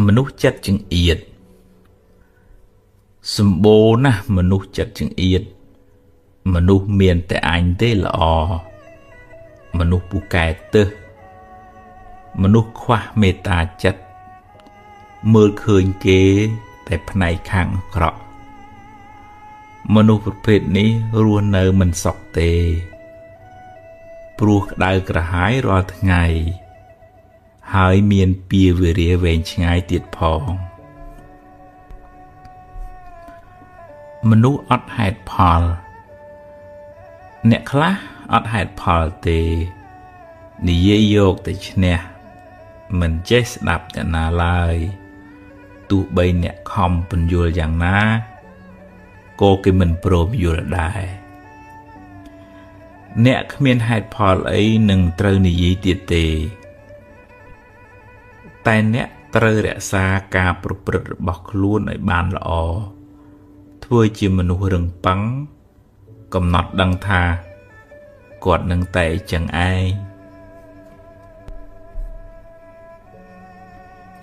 មនុស្សចិត្តចង្អៀតសម្បូរណាស់មនុស្សចិត្តចង្អៀតមនុស្សមានតែអញទេល្អមនុស្សពូកែទឹះមនុស្សខ្វះមេត្តាចិត្តមើលឃើញគេតែផ្នែកខាងអាក្រក់មនុស្សប្រភេទនេះរស់នៅមិនសុខទេព្រោះក្តៅក្រហាយរាល់ថ្ងៃហើយមានពៀវេរាវែងឆ្ងាយទៀតផងមនុស្សអត់ហេតុផលអ្នកខ្លះអត់ហេតុផលទេនិយាយយកតែឈ្នះមិនចេះស្ដាប់អ្នកណាឡើយទោះបីអ្នកខំពន្យល់យ៉ាងណាក៏គេមិនព្រមយល់ដែរអ្នកគ្មានហេតុផលអីនឹងត្រូវនិយាយទៀតទេតែអ្នកត្រូវរក្សាការប្រព្រឹត្តរបស់ខ្លួនឲ្យបានល្អធ្វើជាមនុស្សរឹងប៉ឹងកំណត់ដឹងថាគាត់នឹងតែចឹងឯង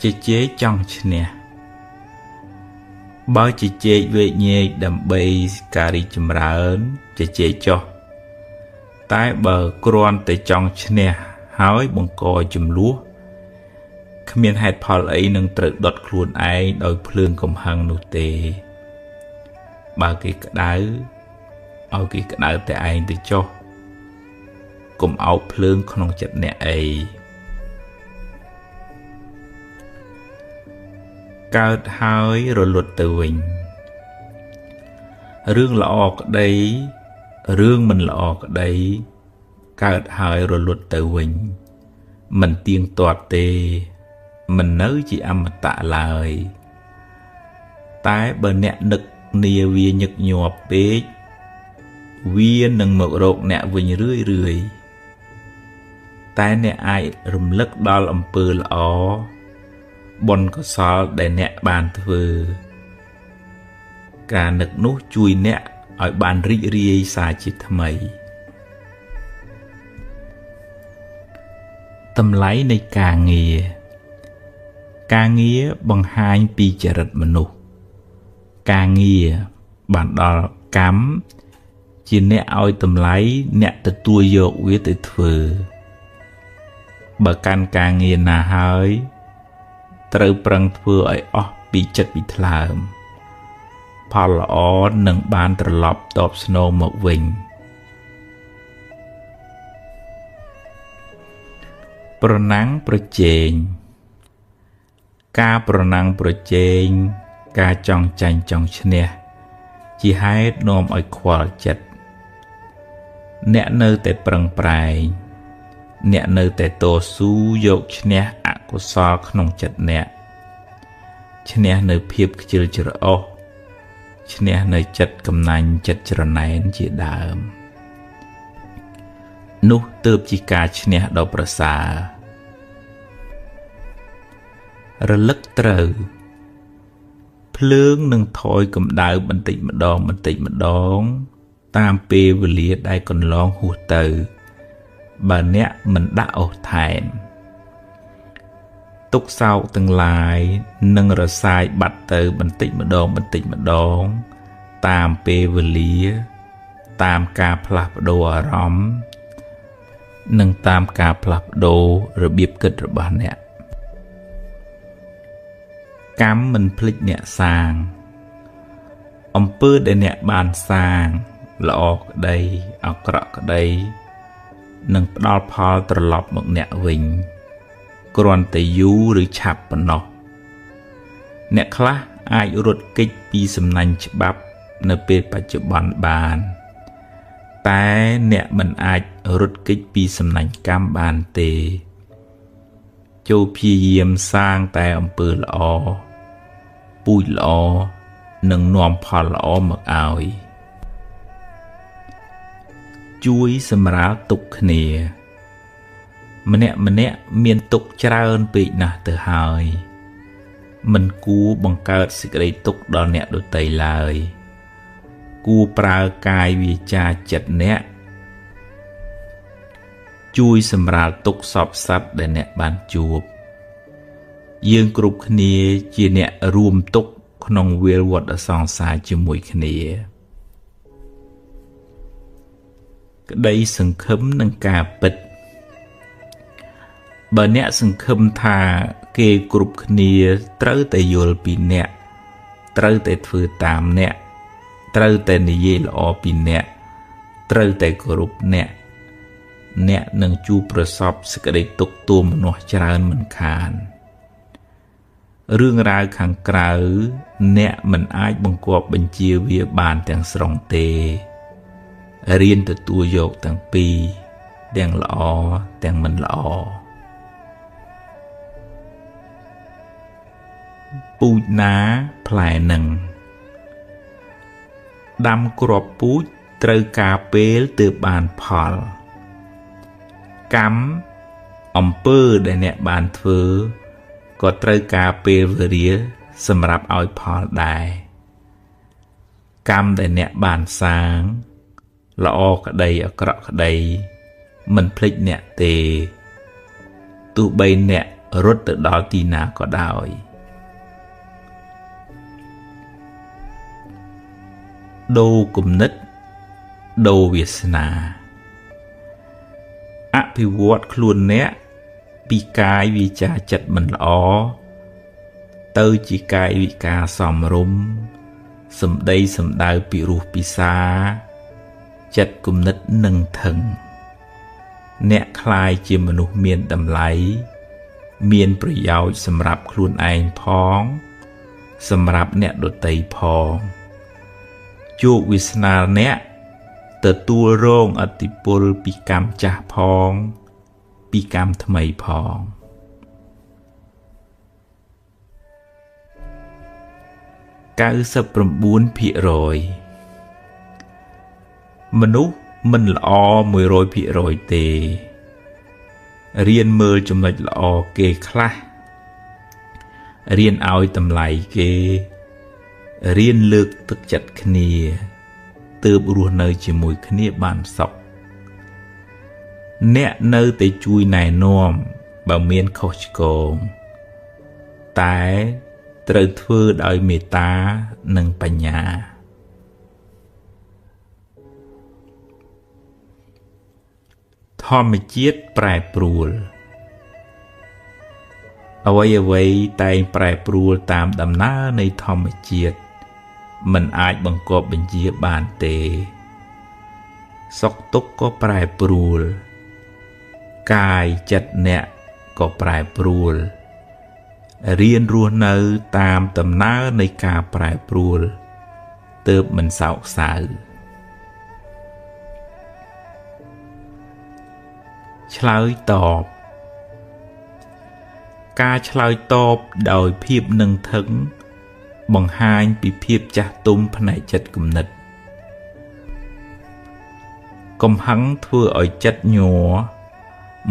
ជជែកចង់ឈ្នះបើជជែកវែកញែកដើម្បីការរីកចម្រើនជជែកចុះតែបើគ្រាន់តែចង់ឈ្នះហើយបង្កចំនួនគ្មានហេតុផលអីនឹងត្រូវដុតខ្លួនឯងដោយភ្លើងកំហឹងនោះទេបើគេក្តៅឲ្យគេក្តៅតែឯងទៅចុះកុំអោបភ្លើងក្នុងចិត្តអ្នកអីកើតហើយរលត់ទៅវិញរឿងល្អក្តីរឿងមិនល្អក្តីកើតហើយរលត់ទៅវិញមិនទៀងទាត់ទេមិននៅជាអមតៈឡើយតែបើអ្នកនឹកនាវាញឹកញាប់ពេកវានឹងមករកអ្នកវិញរឿយរឿយតែអ្នកអាចរំលឹកដល់អំពើល្អបុណ្យកុសលដែលអ្នកបានធ្វើការនឹកនោះជួយអ្នកឲ្យបានរីករាយសាជាថ្មីតម្លៃនៃការងារការងារបង្ហាញពីចរិតមនុស្សការងារបានដល់កម្មជាអ្នកឲ្យតម្លៃអ្នកទទួលយកវាទៅធ្វើបើកាន់ការងារណាហើយត្រូវប្រឹងធ្វើឲ្យអស់ពីចិត្តពីថ្លើមផលល្អនឹងបានត្រឡប់តបស្នងមកវិញប្រណាំងប្រជែងការប្រណាំងប្រជែងការចង់ចាញ់ចង់ឈ្នះជាហេតុនាំឲ្យខ្វល់ចិត្តអ្នកនៅតែប្រឹងប្រែងអ្នកនៅតែតស៊ូយកឈ្នះអកុសលក្នុងចិត្តអ្នកឈ្នះនៅភាពខ្ជិលច្រអូសឈ្នះនៅចិត្តកំណាញ់ចិត្តច្រណែនជាដើមនោះទើបជាការឈ្នះដ៏ប្រសើររលឹកត្រូវភ្លើងនឹងថយកម្ដៅបន្តិចម្ដងបន្តិចម្ដងតាមពេលវេលាដែលកន្លងហួសទៅបើអ្នកមិនដាក់អូសថែមទុក្ខសោកទាំងឡាយនឹងរសាយបាត់ទៅបន្តិចម្ដងបន្តិចម្ដងតាមពេលវេលាតាមការផ្លាស់ប្ដូរអារម្មណ៍និងតាមការផ្លាស់ប្ដូររបៀបគិតរបស់អ្នកកម្មមិនភ្លេចអ្នកសាងអំពើដែលអ្នកបានសាងល្អក្តីអាក្រក់ក្តីនឹងផ្ដល់ផលត្រឡប់មកអ្នកវិញគ្រាន់តែយូរឬឆាប់ប៉ុណ្ណោះអ្នកខ្លះអាចរត់គេចពីសំណាញ់ច្បាប់នៅពេលបច្ចុប្បន្នបានតែអ្នកមិនអាចរត់គេចពីសំណាញ់កម្មបានទេចូលព្យាយាមសាងតែអំពើល្អពូជល្អនឹងនាំផលល្អមកឲ្យជួយសម្រាលទុក្ខគ្នាម្នាក់ម្នាក់មានទុក្ខច្រើនពេកណាស់ទៅហើយមិនគួរបង្កើតសេចក្តីទុក្ខដល់អ្នកដទៃឡើយគួរប្រើកាយវាចាចិត្តអ្នកជួយសម្រាលទុក្ខសពសត្វដែលអ្នកបានជួប យើងគ្រប់គ្នាជាអ្នករួមទុក្ខក្នុងវាលវដ្តសង្សារជាមួយគ្នាក្តីសង្ឃឹមនឹងការពិតបើអ្នកសង្ឃឹមថាគេគ្រប់គ្នាត្រូវតែយល់ពីអ្នកត្រូវតែធ្វើតាមអ្នកត្រូវតែនិយាយល្អពីអ្នកត្រូវតែគោរពអ្នកអ្នកនឹងជួបប្រសពសេចក្តីទុក្ខទោមនស្សច្រើនមិនខានរឿងរ៉ាវខាងក្រៅអ្នកមិនអាចបង្គាប់បញ្ជាវាបានទាំងស្រុងទេរៀនទទួលយកទាំងពីរទាំងល្អទាំងមិនល្អពូជណាផ្លែនឹងដាំគ្រាប់ពូជត្រូវការពេលទើបបានផលកម្មអំពើដែលអ្នកបានធ្វើក៏ត្រូវការពេលវេលាសម្រាប់ឲ្យផលដែរកម្មដែលអ្នកបានសាងល្អក្តីអាក្រក់ក្តីមិនភ្លេចអ្នកទេទោះបីអ្នករត់ទៅដល់ទីណាក៏ដោយដូរគំនិតដូរវាសនាអភិវឌ្ឍខ្លួនអ្នកពីកាយវាចាចិត្តមិនល្អទៅជាកាយវិការសមរម្យសម្ដីសម្ដៅពិរោះពិសាចិត្តគំនិតនឹងថឹងអ្នកក្លាយជាមនុស្សមានតម្លៃមានប្រយោជន៍សម្រាប់ខ្លួនឯងផងសម្រាប់អ្នកដទៃផងជោគវាសនាអ្នកទទួលរងឥទ្ធិពលពីកម្មចាស់ផងពីកម្មថ្មីផង 99% មនុស្សមិនល្អ 100% ទេរៀនមើលចំណុចល្អគេខ្លះរៀនឲ្យតម្លៃគេរៀនលើកទឹកចិត្តគ្នាទើបរស់នៅជាមួយគ្នាបានសុខអ្នកនៅតែជួយណែនាំបើមានខុសឆ្គងតែត្រូវធ្វើដោយមេត្តានិងបញ្ញាធម្មជាតិប្រែប្រួលអ្វីៗតែងប្រែប្រួលតាមដំណើរនៃធម្មជាតិមិនអាចបង្គាប់បញ្ជាបានទេសុខទុក្ខក៏ប្រែប្រួលកាយចិត្តអ្នកក៏ប្រែប្រួលរៀនរស់នៅតាមដំណើរនៃការប្រែប្រួលទើបមិនសោកសៅឆ្លើយតបការឆ្លើយតបដោយភាពនឹងថឹងបង្ហាញពីភាពចាស់ទុំផ្នែកចិត្តគំនិតកំហឹងធ្វើឲ្យចិត្តញ័រ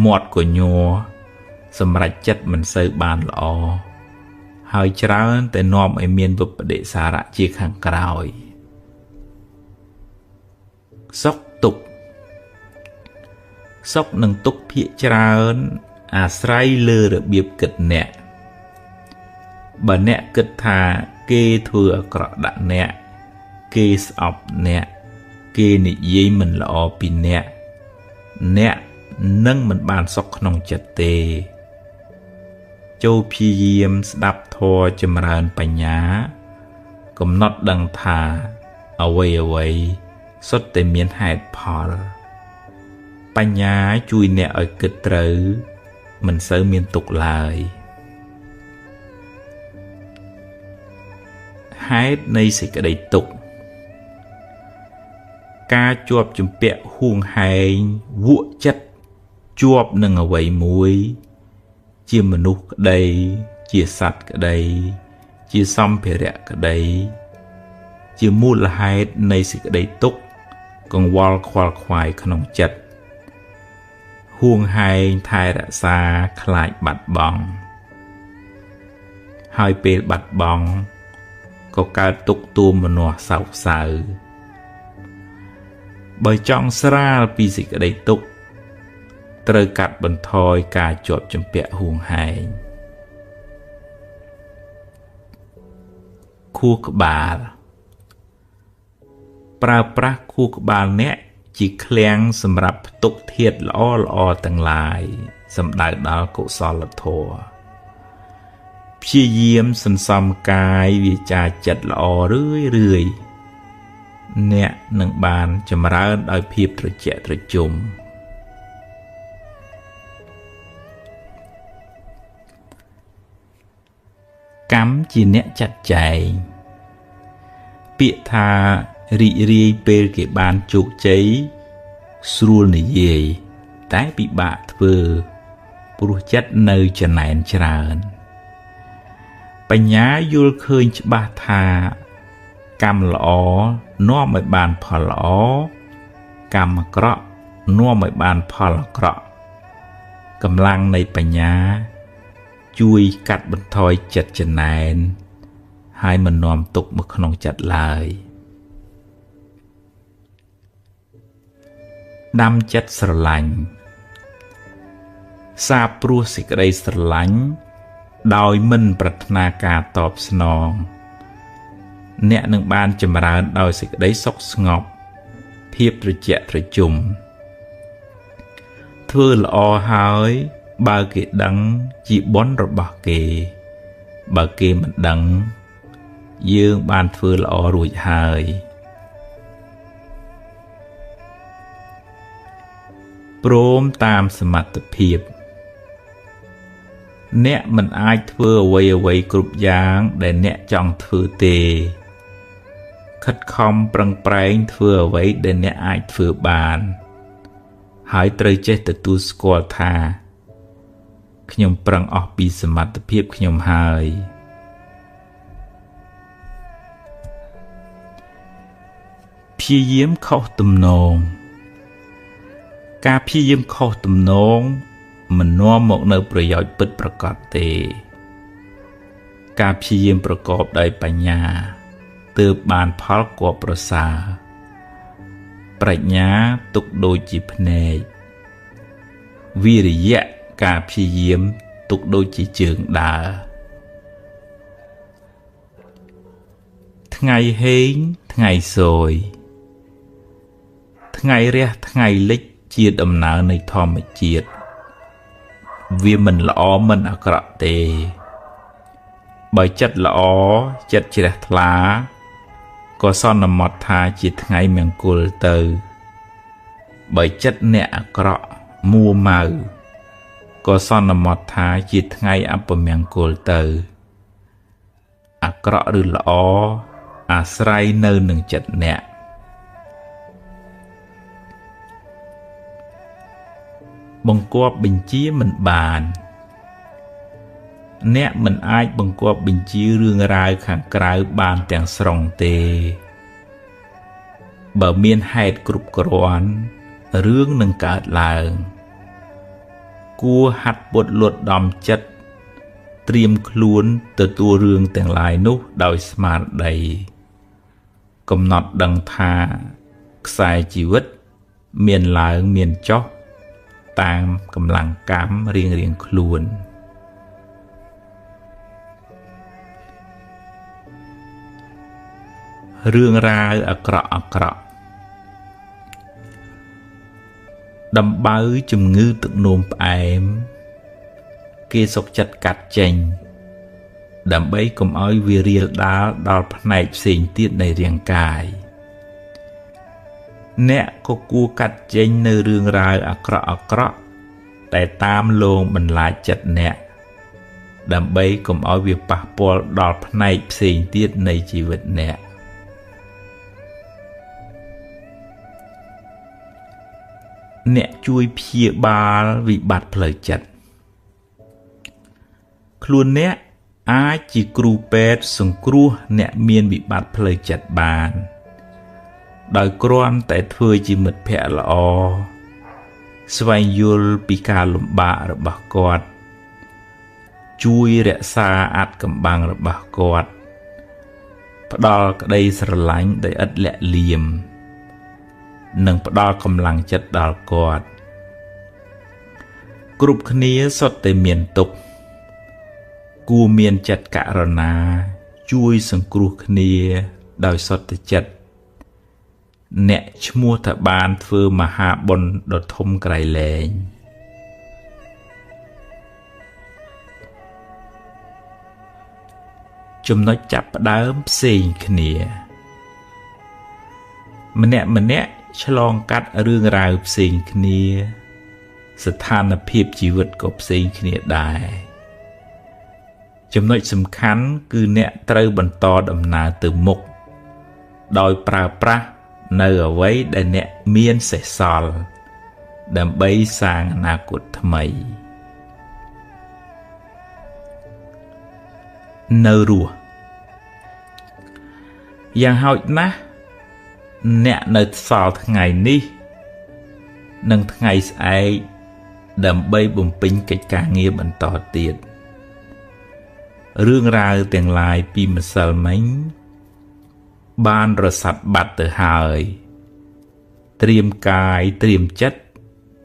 មាត់ក៏ញ័រសម្រេចចិត្តមិនសូវបានល្អហើយច្រើនតែនាំឲ្យមានវិបដិសារៈជាខាងក្រោយសុខទុក្ខសុខនិងទុក្ខភាគច្រើនអាស្រ័យលើរបៀបគិតអ្នកបើអ្នកគិតថាគេធ្វើអាក្រក់ដាក់អ្នកគេស្អប់អ្នកគេនិយាយមិនល្អពីអ្នកអ្នកនឹងមិនបានសុខក្នុងចិត្តទេចូលព្យាយាមស្ដាប់ធម៌ចម្រើនបញ្ញាកំណត់ដឹងថាអ្វីៗសុទ្ធតែមានហេតុផលបញ្ញាជួយអ្នកឲ្យគិតត្រូវមិនសូវមានទុក្ខឡើយហេតុនៃសេចក្តីទុក្ខការជាប់ជំពាក់ហួងហែងវក់ចិត្តជាប់នឹងអ្វីមួយជាមនុស្សក្តីជាសត្វក្តីជាសម្ភារៈក្តីជាមូលហេតុនៃសេចក្តីទុក្ខកង្វល់ខ្វល់ខ្វាយក្នុងចិត្តហួងហែងថែរក្សាខ្លាចបាត់បង់ហើយពេលបាត់បង់ក៏កើតទុក្ខទោមនស្សសោកសៅបើចង់ស្រាលពីសេចក្តីទុក្ខត្រូវកាត់បន្ថយការជាប់ជំពាក់ហួងហែង។ ខួរក្បាលប្រើប្រាស់ខួរក្បាលអ្នកជាឃ្លាំងសម្រាប់ផ្ទុកធាតុល្អល្អទាំងឡាយសំដៅដល់កុសលធម៌ព្យាយាមសន្សំកាយវាចាចិត្តល្អរឿយរឿយអ្នកនឹងបានចម្រើនដោយភាពត្រជាក់ត្រជុំកម្មជាអ្នកចាត់ចែងពាក្យថារីករាយពេលគេបានជោគជ័យស្រួលនិយាយតែពិបាកធ្វើព្រោះចិត្តនៅចំណែនច្រើនបញ្ញាយល់ឃើញច្បាស់ថាកម្មល្អនាំឲ្យបានផលល្អកម្មអាក្រក់នាំឲ្យបានផលអាក្រក់កម្លាំងនៃបញ្ញាជួយកាត់បន្ថយចិត្តចំណែនហើយមិននាំទុកមកក្នុងចិត្តឡើយដាំចិត្តស្រឡាញ់សាបព្រោះសេចក្តីស្រឡាញ់ដោយមិនប្រាថ្នាការតបស្នងអ្នកនឹងបានចម្រើនដោយសេចក្តីសុខស្ងប់ភាពត្រជាក់ត្រជុំធ្វើល្អហើយបើគេដឹងជាបុណ្យរបស់គេបើគេមិនដឹងយើងបានធ្វើល្អរួចហើយព្រមតាមសមត្ថភាពអ្នកមិនអាចធ្វើអ្វីអ្វីគ្រប់យ៉ាងដែលអ្នកចង់ធ្វើទេខិតខំប្រឹងប្រែងធ្វើអ្វីដែលអ្នកអាចធ្វើបានហើយត្រូវចេះទទួលស្គាល់ថាខ្ញុំប្រឹងអស់ពីសមត្ថភាពខ្ញុំហើយព្យាយាមខុសទំនងការព្យាយាមខុសទំនងមិននាំមកនៅប្រយោជន៍ពិតប្រាកដទេការព្យាយាមប្រកបដោយបញ្ញាទើបបានផលគួរប្រសើរប្រាជ្ញាទុកដូចជាភ្នែកវិរិយៈការព្យាយាមទុកដូចជាជើងដើរថ្ងៃហេងថ្ងៃសយថ្ងៃរះថ្ងៃលិចជាដំណើរនៃធម្មជាតិវាមិនល្អមិនអាក្រក់ទេបើចិត្តល្អចិត្តជ្រះថ្លាក៏សន្មត់ថាជាថ្ងៃមង្គលទៅបើចិត្តអ្នកអាក្រក់មួម៉ៅក៏សន្មត់ថាជាថ្ងៃអពមង្គលទៅអាក្រក់ឬល្អអាស្រ័យនៅនឹងចិត្តអ្នកបង្គាប់បញ្ជាមិនបានអ្នកមិនអាចបង្គាប់បញ្ជារឿងរ៉ាវខាងក្រៅបានទាំងស្រុងទេបើមានហេតុគ្រប់គ្រាន់រឿងនឹងកើតឡើងគួរហាត់ពត់លត់ដំចិត្តត្រៀមខ្លួនទទួលរឿងទាំងឡាយនោះដោយស្មារតីកំណត់ដឹងថាខ្សែជីវិតមានឡើងមានចុះតាមកម្លាំងកម្មរៀងៗខ្លួនរឿងរ៉ាវអាក្រក់អាក្រក់ដំបៅជំងឺទឹកនោមផ្អែមគេសុខចិត្តកាត់ចេញដើម្បីកុំឲ្យវារាលដាលដល់ផ្នែកផ្សេងទៀតនៃរាងកាយអ្នកក៏គួរកាត់ចេញនៅរឿងរ៉ាវអាក្រក់អាក្រក់តែតាមលងបន្លាចចិត្តអ្នកដើម្បីកុំឲ្យវាប៉ះពាល់ដល់ផ្នែកផ្សេងទៀតនៃជីវិតអ្នកអ្នកជួយព្យាបាលវិបត្តិផ្លូវចិត្តខ្លួនអ្នកអាចជាគ្រូពេទ្យសង្គ្រោះអ្នកមានវិបត្តិផ្លូវចិត្តបានដោយគ្រាន់តែធ្វើជាមិត្តភក្តិល្អស្វែងយល់ពីការលំបាករបស់គាត់ជួយរក្សាអាថ៌កំបាំងរបស់គាត់ផ្ដល់ក្តីស្រឡាញ់ដោយឥតលាក់លៀមនិងផ្ដល់កម្លាំងចិត្តដល់គាត់គ្រប់គ្នាសុទ្ធតែមានទុក្ខគួរមានចិត្តករុណា ជួយសង្គ្រោះគ្នាដោយសុទ្ធចិត្តអ្នកឈ្មោះថាបានធ្វើមហាបុណ្យដ៏ធំក្រៃលែងចំណុចចាប់ផ្ដើមផ្សេងគ្នាម្នាក់ម្នាក់ឆ្លងកាត់រឿងរ៉ាវផ្សេងគ្នាស្ថានភាពជីវិតក៏ផ្សេងគ្នាដែរចំណុចសំខាន់គឺអ្នកត្រូវបន្តដំណើរទៅមុខដោយប្រើប្រាស់នៅអ្វីដែលអ្នកមានសេសសល់ដើម្បីសាងអនាគតថ្មីនៅរស់យ៉ាងហោចណាស់អ្នកនៅសល់ថ្ងៃនេះនិងថ្ងៃស្អែកដើម្បីបំពេញកិច្ចការងារបន្តទៀតរឿងរ៉ាវទាំងឡាយពីម្សិលមិញបានរសាត់បាត់ទៅហើយត្រៀមកាយត្រៀមចិត្ត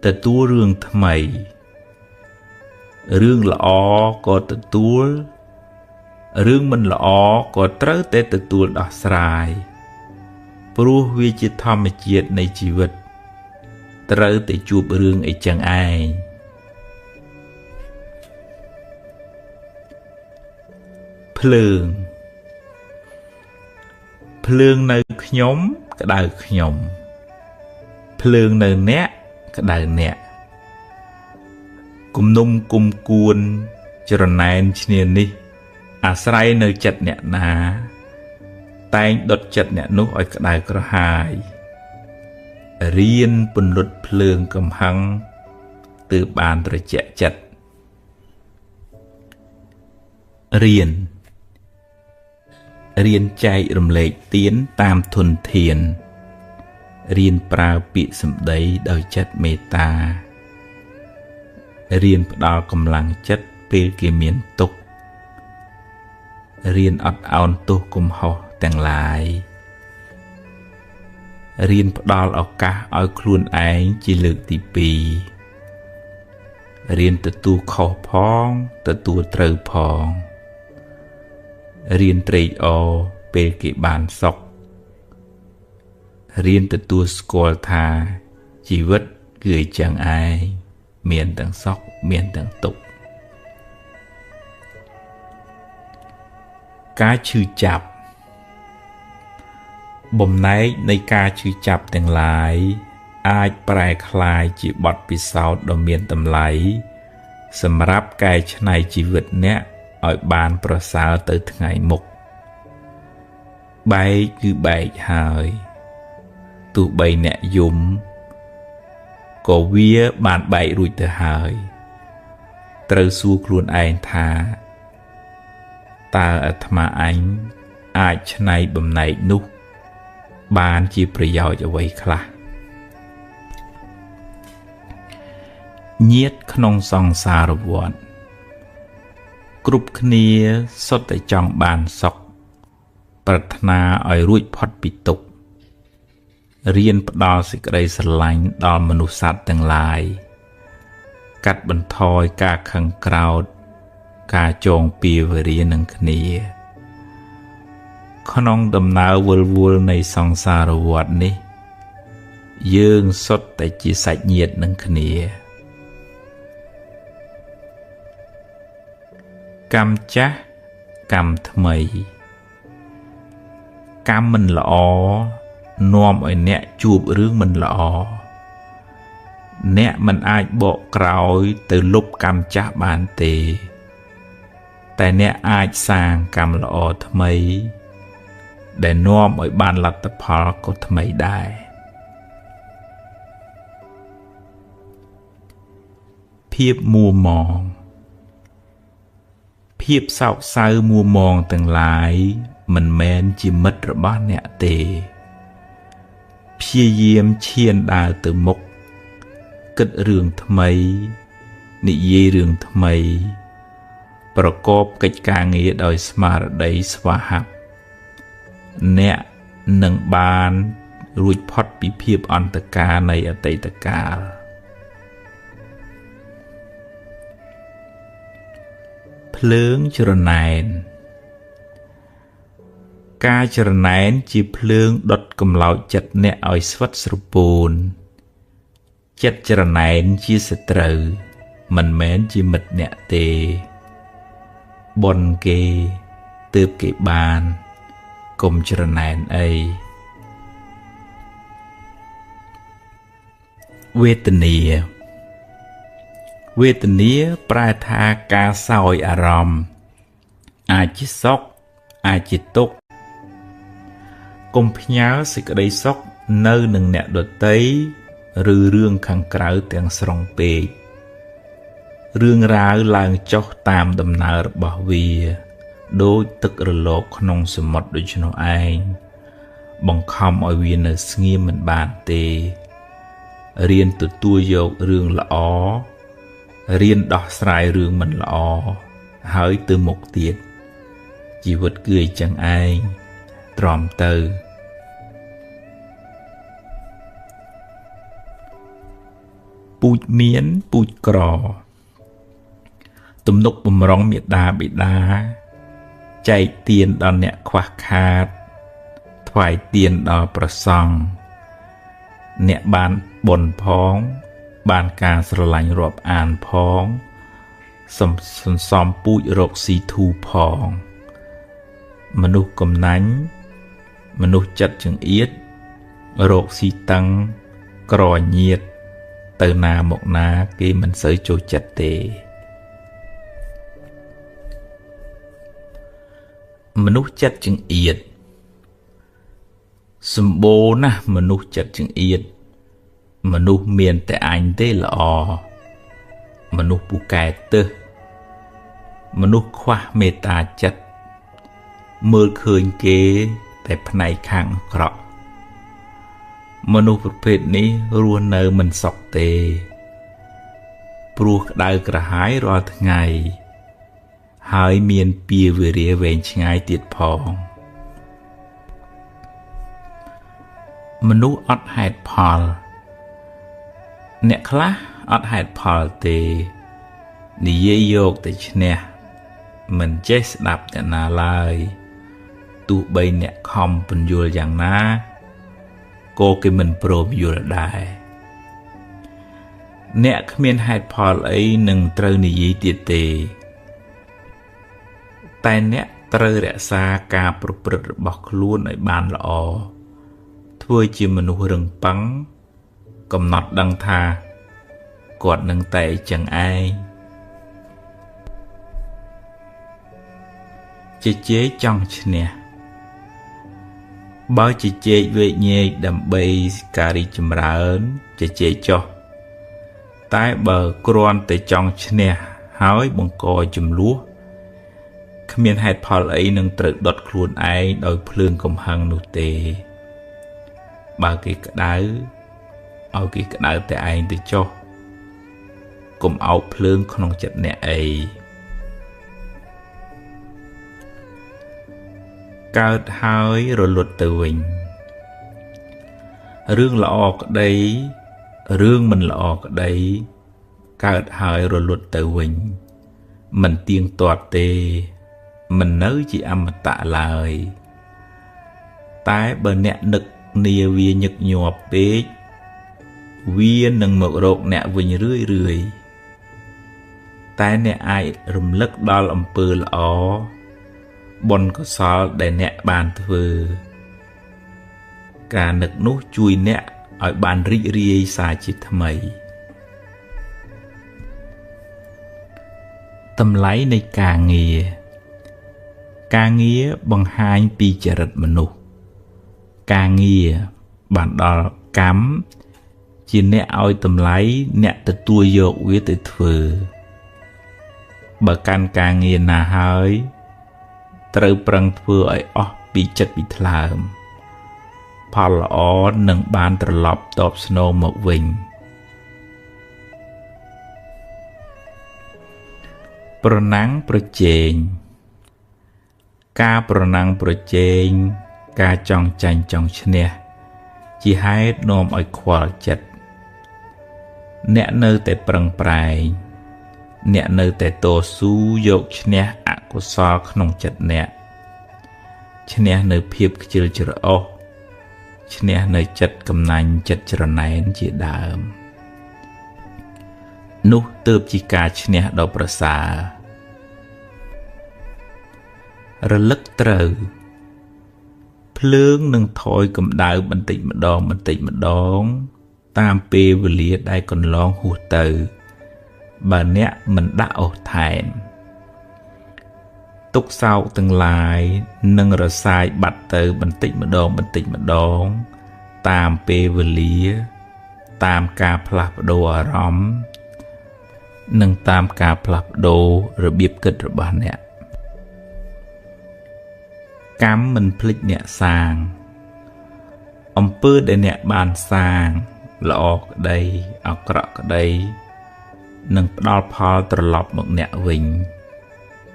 ទទួលរឿងថ្មីរឿងល្អក៏ទទួលរឿងមិនល្អក៏ត្រូវតែទទួលដោះស្រាយព្រោះវាជាធម្មជាតិនៃជីវិតត្រូវតែជួបរឿងអីចឹងឯងភ្លើងភ្លើងនៅខ្ញុំក្តៅខ្ញុំភ្លើងនៅអ្នកក្តៅអ្នកគំនុំគុំគួនច្រណែនឈ្នានេះអាស្រ័យនៅចិត្តអ្នកណាតែងដុតចិត្តអ្នកនោះឲ្យក្តៅក្រហាយរៀនពន្លត់ភ្លើងកំហឹងទើបបានត្រជាក់ចិត្តរៀនចែករំលែកទានតាមធនធានរៀនប្រើពាក្យសម្ដីដោយចិត្តមេត្តារៀនផ្ដល់កម្លាំងចិត្តពេលគេមានទុក្ខរៀនអត់ឱនទោសកំហុសទាំងឡាយរៀនផ្ដល់ឱកាសឲ្យខ្លួនឯងជាលើកទី2រៀនទទួលខុសផងទទួលត្រូវផងរៀនត្រេកអរពេលគេបានសុខរៀនទទួលស្គាល់ថាជីវិតគឺអញ្ចឹងឯងមានទាំងសុខមានទាំងទុក្ខការឈឺចាប់បំណែកនៃការឈឺចាប់ទាំងឡាយអាចប្រែក្លាយជាបទពិសោធន៍ដ៏មានតម្លៃសម្រាប់កែច្នៃជីវិតអ្នកឲ្យបានប្រសើរទៅថ្ងៃមុខបែកគឺបែកហើយទោះបីអ្នកយំក៏វាបានបែករួចទៅហើយត្រូវសួរខ្លួនឯងថាតើអាត្មាអញអាចច្នៃបំណែកនោះបានជាប្រយោជន៍អ្វីខ្លះញាតិក្នុងសង្សារវដ្តគ្រប់គ្នាសុទ្ធតែចង់បានសុខប្រាថ្នាឲ្យរួចផុតពីទុក្ខរៀនផ្ដល់សេចក្តីស្រឡាញ់ដល់មនុស្សសត្វទាំងឡាយកាត់បន្ថយការខឹងក្រោធការចងពៀវរានឹងគ្នាក្នុងដំណើរវិលវល់នៃសង្សារវដ្តនេះយើងសុទ្ធតែជាសាច់ញាតិនឹងគ្នាកម្មចាស់កម្មថ្មីកម្មមិនល្អនាំឲ្យអ្នកជួបរឿងមិនល្អអ្នកមិនអាចបកក្រោយទៅលុបកម្មចាស់បានទេតែអ្នកអាចសាងកម្មល្អថ្មីដែលនាំឲ្យបានលទ្ធផលក៏ថ្មីដែរភាពមួម៉ងភាពសោកសៅមួម៉ងទាំងឡាយមិនមែនជាមិត្តរបស់អ្នកទេព្យាយាមឈានដើរទៅមុខគិតរឿងថ្មីនិយាយរឿងថ្មីប្រកបកិច្ចការងារដោយស្មារតីស្វាហាប់អ្នកនឹងបានរួចផុតពីភាពអន្តកានៃអតីតកាលភ្លើងច្រណែន ការច្រណែនជាភ្លើងដុតកម្លោចចិត្តអ្នកឲ្យស្វិតស្រពោនចិត្តច្រណែនជាសត្រូវមិនមែនជាមិត្តអ្នកទេបុណ្យគេទើបគេបានកុំច្រណែនអីវេទនាវេទនាប្រែថាការសោយអារម្មណ៍អាចជាសុខអាចជាទុក្ខកុំផ្ញើសេចក្តីសុខនៅនឹងអ្នកដទៃឬរឿងខាងក្រៅទាំងស្រុងពេករឿងរ៉ាវឡើងចុះតាមដំណើររបស់វាដូចទឹករលកក្នុងសមុទ្រដូច្នោះឯងបង្ខំឲ្យវានៅស្ងៀមមិនបានទេរៀនទទួលយករឿងល្អរៀនដោះស្រាយរឿងមិនល្អហើយទៅមុខទៀតជីវិតគឺអញ្ចឹងឯងទ្រាំទៅពូជមានពូជក្រទំនុកបំរុងមេដាបិតាចែកទានដល់អ្នកខ្វះខាតថ្វាយទានដល់ព្រះសង្ឃអ្នកបានបុណ្យផងបានការស្រឡាញ់រាប់អានផងសន្សំពូជរកស៊ីធូផងមនុស្សកំណាញ់មនុស្សចិត្តចង្អៀតរកស៊ីតឹងក្រញៀតទៅណាមកណាគេមិនសូវចូលចិត្តទេមនុស្សចិត្តចង្អៀតសម្បូរណាស់មនុស្សចិត្តចង្អៀតមនុស្សមានតែអញទេល្អមនុស្សពូកែទឹះមនុស្សខ្វះមេត្តាចិត្តមើលឃើញគេតែផ្នែកខាងអាក្រក់មនុស្សប្រភេទនេះរស់នៅមិនសុខទេព្រោះក្តៅក្រហាយរាល់ថ្ងៃហើយមានពៀវេរាវែងឆ្ងាយទៀតផងមនុស្សអត់ហេតុផលអ្នកខ្លះអត់ហេតុផលទេនិយាយយកតែឈ្នះមិនចេះស្ដាប់អ្នកណាឡើយទោះបីអ្នកខំពន្យល់យ៉ាងណាក៏គេមិនព្រមយល់ដែរអ្នកគ្មានហេតុផលអីនឹងត្រូវនិយាយទៀតទេតែអ្នកត្រូវរក្សាការប្រព្រឹត្តរបស់ខ្លួនឲ្យបានល្អធ្វើជាមនុស្សរឹងប៉ឹងកំណត់ដឹងថាគាត់នឹងតែចឹងឯងជជែកចង់ឈ្នះបើជជែកវែកញែកដើម្បីការរីកចម្រើនជជែកចុះតែបើគ្រាន់តែចង់ឈ្នះហើយបង្កចំនួនគ្មានហេតុផលអីនឹងត្រូវដុតខ្លួនឯងដោយភ្លើងកំហឹងនោះទេបើគេក្តៅឲ្យគេក្តៅតែឯងទៅចុះកុំអោបភ្លើងក្នុងចិត្តអ្នកអីកើតហើយរលត់ទៅវិញរឿងល្អក្តីរឿងមិនល្អក្តីកើតហើយរលត់ទៅវិញមិនទៀងទាត់ទេមិននៅជាអមតៈឡើយតែបើអ្នកនឹកនាវាញឹកញាប់ពេកវានឹងមករកអ្នកវិញរឿយរឿយតែអ្នកអាចរំលឹកដល់អំពើល្អបុណ្យកុសលដែលអ្នកបានធ្វើការនឹកនោះជួយអ្នកឲ្យបានរីករាយសាជាថ្មីតម្លៃនៃការងារការងារបង្ហាញពីចរិតមនុស្សការងារបានដល់កម្មជាអ្នកឲ្យតម្លៃអ្នកទទួលយកវាទៅធ្វើបើកាន់ការងារណាហើយត្រូវប្រឹងធ្វើឲ្យអស់ពីចិត្តពីថ្លើមផលល្អនឹងបានត្រឡប់តបស្នងមកវិញប្រណាំងប្រជែងការប្រណាំងប្រជែងការចង់ចាញ់ចង់ឈ្នះជាហេតុនាំឲ្យខ្វល់ចិត្តអ្នកនៅតែប្រឹងប្រែងអ្នកនៅតែតស៊ូយកឈ្នះអកុសលក្នុងចិត្តអ្នក ឈ្នះនៅភាពខ្ជិលច្រអូសឈ្នះនៅចិត្តកំណាញ់ចិត្តច្រណែនជាដើមនោះទើបជាការឈ្នះដ៏ប្រសើររលឹកត្រូវភ្លើងនឹងថយកម្ដៅបន្តិចម្ដងបន្តិចម្ដងតាមពេលវេលាដែលកន្លងហួសទៅបើអ្នកមិនដាក់អូសថែមទុក្ខសោកទាំងឡាយនឹងរសាយបាត់ទៅបន្តិចម្ដងបន្តិចម្ដងតាមពេលវេលាតាមការផ្លាស់ប្ដូរអារម្មណ៍និងតាមការផ្លាស់ប្ដូររបៀបគិតរបស់អ្នកកម្មមិនភ្លេចអ្នកសាងអំពើដែលអ្នកបានសាងល្អក្តីអាក្រក់ក្តីនឹងផ្ដល់ផលត្រឡប់មកអ្នកវិញ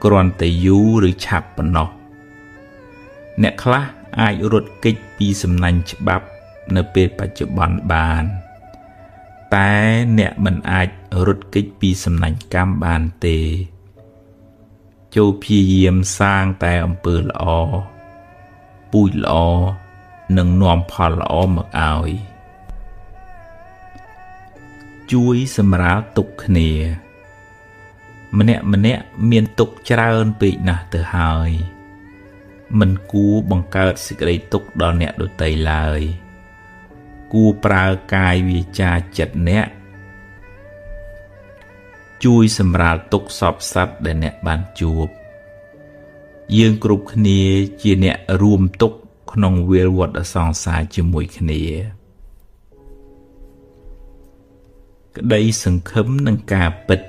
គ្រាន់តែយូរឬឆាប់ប៉ុណ្ណោះអ្នកខ្លះអាចរត់គេចពីសំណាញ់ច្បាប់នៅពេលបច្ចុប្បន្នបានតែអ្នកមិនអាចរត់គេចពីសំណាញ់កម្មបានទេចូលព្យាយាមសាងតែអំពើល្អពូជល្អនឹងនាំផលល្អមកឲ្យជួយសម្រាលទុក្ខគ្នាម្នាក់ម្នាក់មានទុក្ខច្រើនពេកណាស់ទៅហើយមិនគួរបង្កើតសេចក្តីទុក្ខដល់អ្នកដទៃឡើយគួរប្រើកាយវាចាចិត្តអ្នកជួយសម្រាលទុក្ខសពសត្វដែលអ្នកបានជួបយើងគ្រប់គ្នាជាអ្នករួមទុក្ខក្នុងវាលវដ្តសង្សារជាមួយគ្នាក្តីសង្ឃឹមនឹងការពិត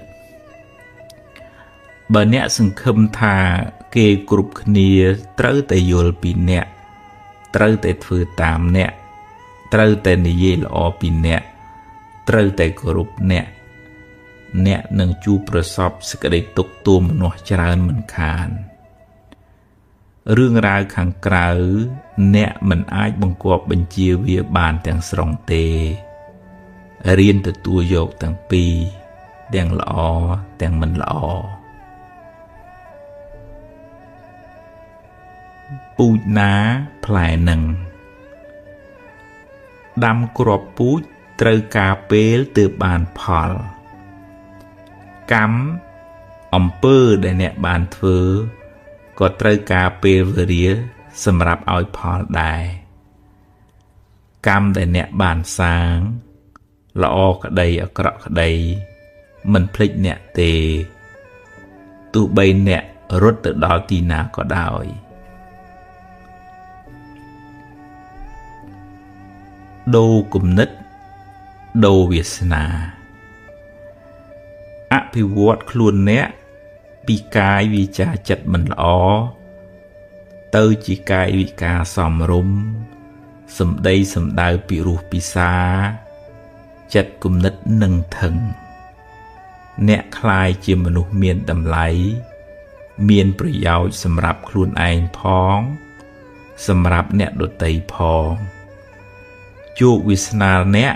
បើអ្នកសង្ឃឹមថាគេគ្រប់គ្នាត្រូវតែយល់ពីអ្នកត្រូវតែធ្វើតាមអ្នកត្រូវតែនិយាយល្អពីអ្នកត្រូវតែគោរពអ្នកអ្នកនឹងជួបប្រសពសេចក្តីទុក្ខទោមនស្សច្រើនមិនខានរឿងរ៉ាវខាងក្រៅអ្នកមិនអាចបង្គាប់បញ្ជាវាបានទាំងស្រុងទេរៀនទទួលយកទាំងពីរទាំងល្អទាំងមិនល្អពូជណាផ្លែនឹងដាំគ្រាប់ពូជត្រូវការពេលទើបបានផលកម្មអំពើដែលអ្នកបានធ្វើក៏ត្រូវការពេលវេលាសម្រាប់ឲ្យផលដែរកម្មដែលអ្នកបានសាងល្អក្តីអាក្រក់ក្តីមិនភ្លេចអ្នកទេទោះបីអ្នករត់ទៅដល់ទីណាក៏ដោយដូរគំនិតដូរវាសនាអភិវឌ្ឍខ្លួនអ្នកពីកាយវាចាចិត្តមិនល្អទៅជាកាយវិការសមរម្យសម្ដីសម្ដៅពិរោះពិសាចិត្តគំនិតនឹងថឹងអ្នកក្លាយជាមនុស្សមានតម្លៃមានប្រយោជន៍សម្រាប់ខ្លួនឯងផងសម្រាប់អ្នកដទៃផងជោគវាសនាអ្នក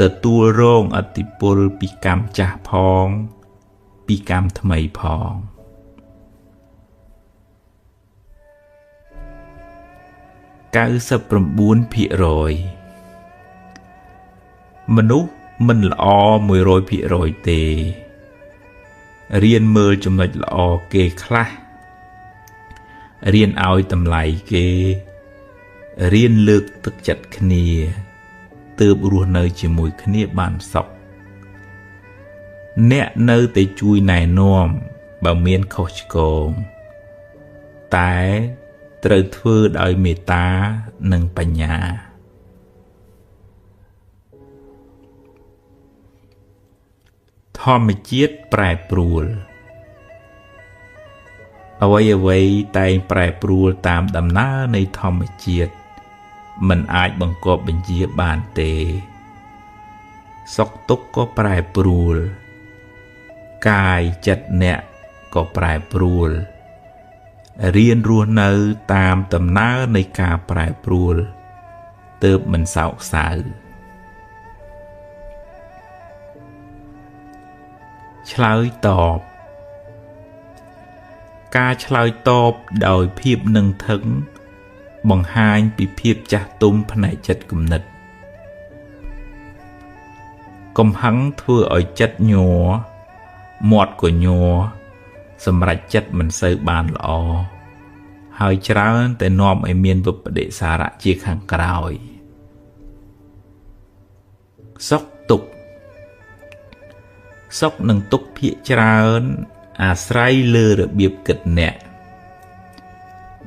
ទទួលរងឥទ្ធិពលពីកម្មចាស់ផងពីកម្មថ្មីផង 99% មនុស្សមិនល្អ 100% ទេរៀនមើលចំណុចល្អគេខ្លះរៀនឲ្យតម្លៃគេរៀនលើកទឹកចិត្តគ្នាទើបរស់នៅជាមួយគ្នាបានសុខអ្នកនៅតែជួយណែនាំបើមានខុសឆ្គងតែត្រូវធ្វើដោយមេត្តានិងបញ្ញាធម្មជាតិប្រែប្រួលអ្វីៗតែងប្រែប្រួលតាមដំណើរនៃធម្មជាតិមិនអាចបង្គាប់បញ្ជាបានទេសុខទុក្ខក៏ប្រែប្រួលកាយចិត្តអ្នកក៏ប្រែប្រួលរៀនរស់នៅតាមដំណើរនៃការប្រែប្រួលទើបមិនសោកសៅឆ្លើយតប ការឆ្លើយតបដោយភាពនឹងថឹងបង្ហាញពីភាពចាស់ទុំផ្នែកចិត្តគំនិតកំហឹងធ្វើឲ្យចិត្តញ័រមាត់ក៏ញ័រសម្រេចចិត្តមិនសូវបានល្អហើយច្រើនតែនាំឲ្យមានវិបដិសារៈជាខាងក្រោយសុខទុក្ខសុខនិងទុក្ខភាគច្រើនអាស្រ័យលើរបៀបគិតអ្នក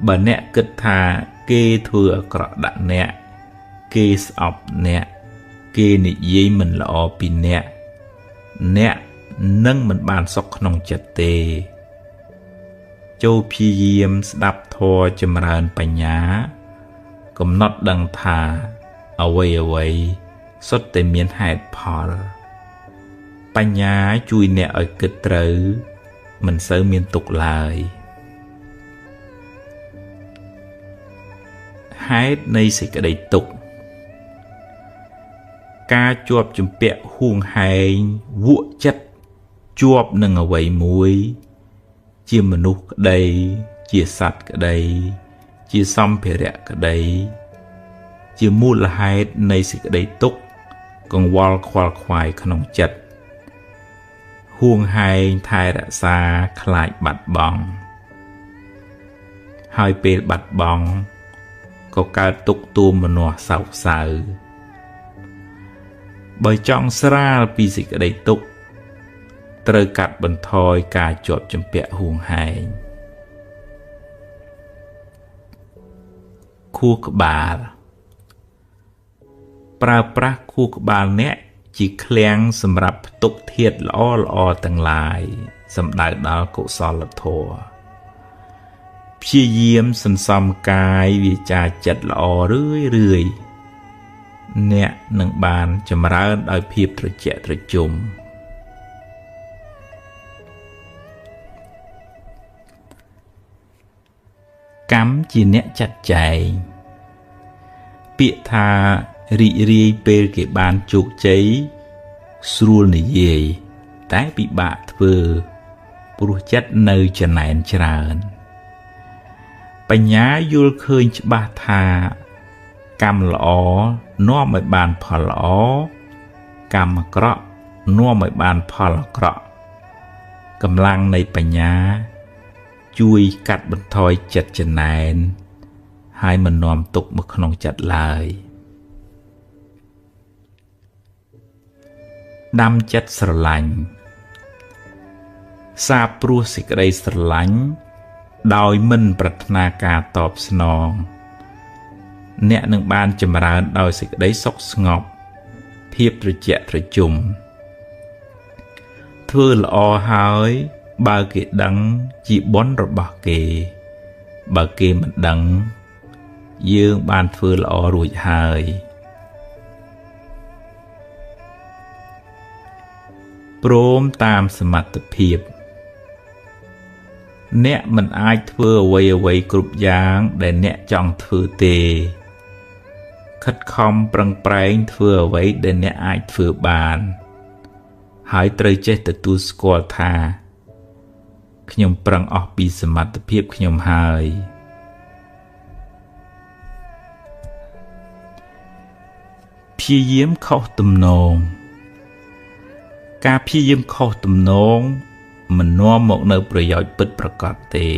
បើអ្នកគិតថាគេធ្វើអាក្រក់ដាក់អ្នកគេស្អប់អ្នកគេនិយាយមិនល្អពីអ្នកអ្នកនឹងមិនបានសុខក្នុងចិត្តទេចូលព្យាយាមស្ដាប់ធម៌ចម្រើនបញ្ញាកំណត់ដឹងថាអ្វីអ្វីសុទ្ធតែមានហេតុផលបញ្ញាជួយអ្នកឲ្យគិតត្រូវមិនសូវមានទុក្ខឡើយហេតុនៃសេចក្តីទុក្ខការជាប់ជំពាក់ហួងហែងវក់ចិត្តជាប់នឹងអ្វីមួយជាមនុស្សក្តីជាសត្វក្តីជាសម្ភារៈក្តីជាមូលហេតុនៃសេចក្តីទុក្ខកង្វល់ខ្វល់ខ្វាយក្នុងចិត្តហួងហែងថែរក្សាខ្លាចបាត់បង់ហើយពេលបាត់បង់ក៏កើតទុក្ខទោមនស្សសោកសៅបើចង់ស្រាលពីសេចក្តីទុក្ខត្រូវកាត់បន្ថយការជាប់ជំពាក់ហួងហែងខួរក្បាលប្រើប្រាស់ខួរក្បាលអ្នកជាឃ្លាំងសម្រាប់ផ្ទុកធាតុល្អល្អទាំងឡាយសំដៅដល់កុសលធម៌ព្យាយាមសន្សំកាយវាចាចិត្តល្អរឿយរឿយអ្នកនឹងបានចម្រើនដោយភាពត្រជាក់ត្រជុំកម្មជាអ្នកចាត់ចែងពាក្យថារីករាយពេលគេបានជោគជ័យស្រួលនិយាយតែពិបាកធ្វើព្រោះចិត្តនៅចំណែនច្រើនបញ្ញាយល់ឃើញច្បាស់ថាកម្មល្អនាំឲ្យបានផលល្អកម្មអាក្រក់នាំឲ្យបានផលអាក្រក់កម្លាំងនៃបញ្ញាជួយកាត់បន្ថយចិត្តចំណែនហើយមិននាំទុក្ខមកក្នុងចិត្តឡើយដាំចិត្តស្រឡាញ់សាបព្រោះសេចក្តីស្រឡាញ់ដោយមិនប្រាថ្នាការតបស្នងអ្នកនឹងបានចម្រើនដោយសេចក្តីសុខស្ងប់ភាពត្រជាក់ត្រជុំធ្វើល្អហើយបើគេដឹងជាបុណ្យរបស់គេបើគេមិនដឹងយើងបានធ្វើល្អរួចហើយព្រមតាមសមត្ថភាពអ្នកមិនអាចធ្វើអ្វីអ្វីគ្រប់យ៉ាងដែលអ្នកចង់ធ្វើទេខិតខំប្រឹងប្រែងធ្វើអ្វីដែលអ្នកអាចធ្វើបានហើយត្រូវចេះទទួលស្គាល់ថាខ្ញុំប្រឹងអស់ពីសមត្ថភាពខ្ញុំហើយព្យាយាមខុសទំនងការព្យាយាមខុសទំនងមិននាំមកនៅប្រយោជន៍ពិតប្រាកដទេ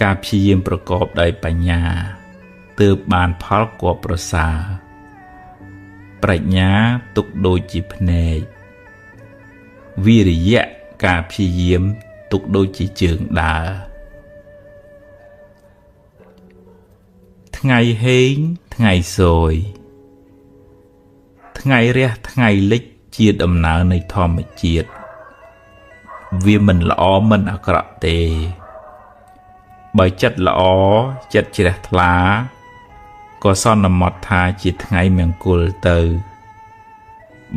ការព្យាយាមប្រកបដោយបញ្ញាទើបបានផលគួរប្រសើរប្រាជ្ញាទុកដូចជាភ្នែកវិរិយៈការព្យាយាមទុកដូចជាជើងដើរថ្ងៃហេងថ្ងៃសយថ្ងៃរះថ្ងៃលិចជាដំណើរនៃធម្មជាតិវាមិនល្អមិនអាក្រក់ទេបើចិត្តល្អចិត្តជ្រះថ្លាក៏សន្មត់ថាជាថ្ងៃមង្គលទៅ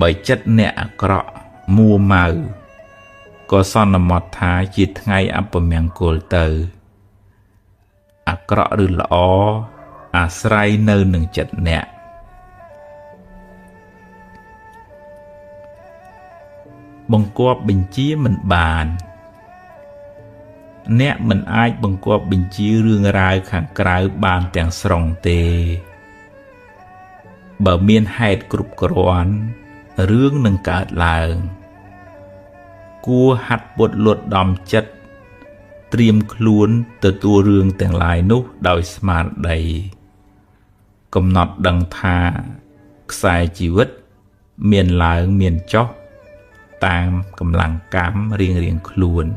បើចិត្តអ្នកអាក្រក់មួម៉ៅក៏សន្មត់ថាជាថ្ងៃអពមង្គលទៅអាក្រក់ឬល្អអាស្រ័យនៅនឹងចិត្តអ្នកបង្គាប់បញ្ជាមិនបាន អ្នកមិនអាចបង្គាប់បញ្ជារឿងរ៉ាវខាងក្រៅបានទាំងស្រុងទេបើមានហេតុគ្រប់គ្រាន់រឿងនឹងកើតឡើងគួរហាត់ពត់លត់ដំចិត្តត្រៀមខ្លួនទទួលរឿងទាំងឡាយនោះដោយស្មារតីកំណត់ដឹងថាខ្សែជីវិតមានឡើងមានចុះតាមកម្លាំងកម្មរៀងៗខ្លួន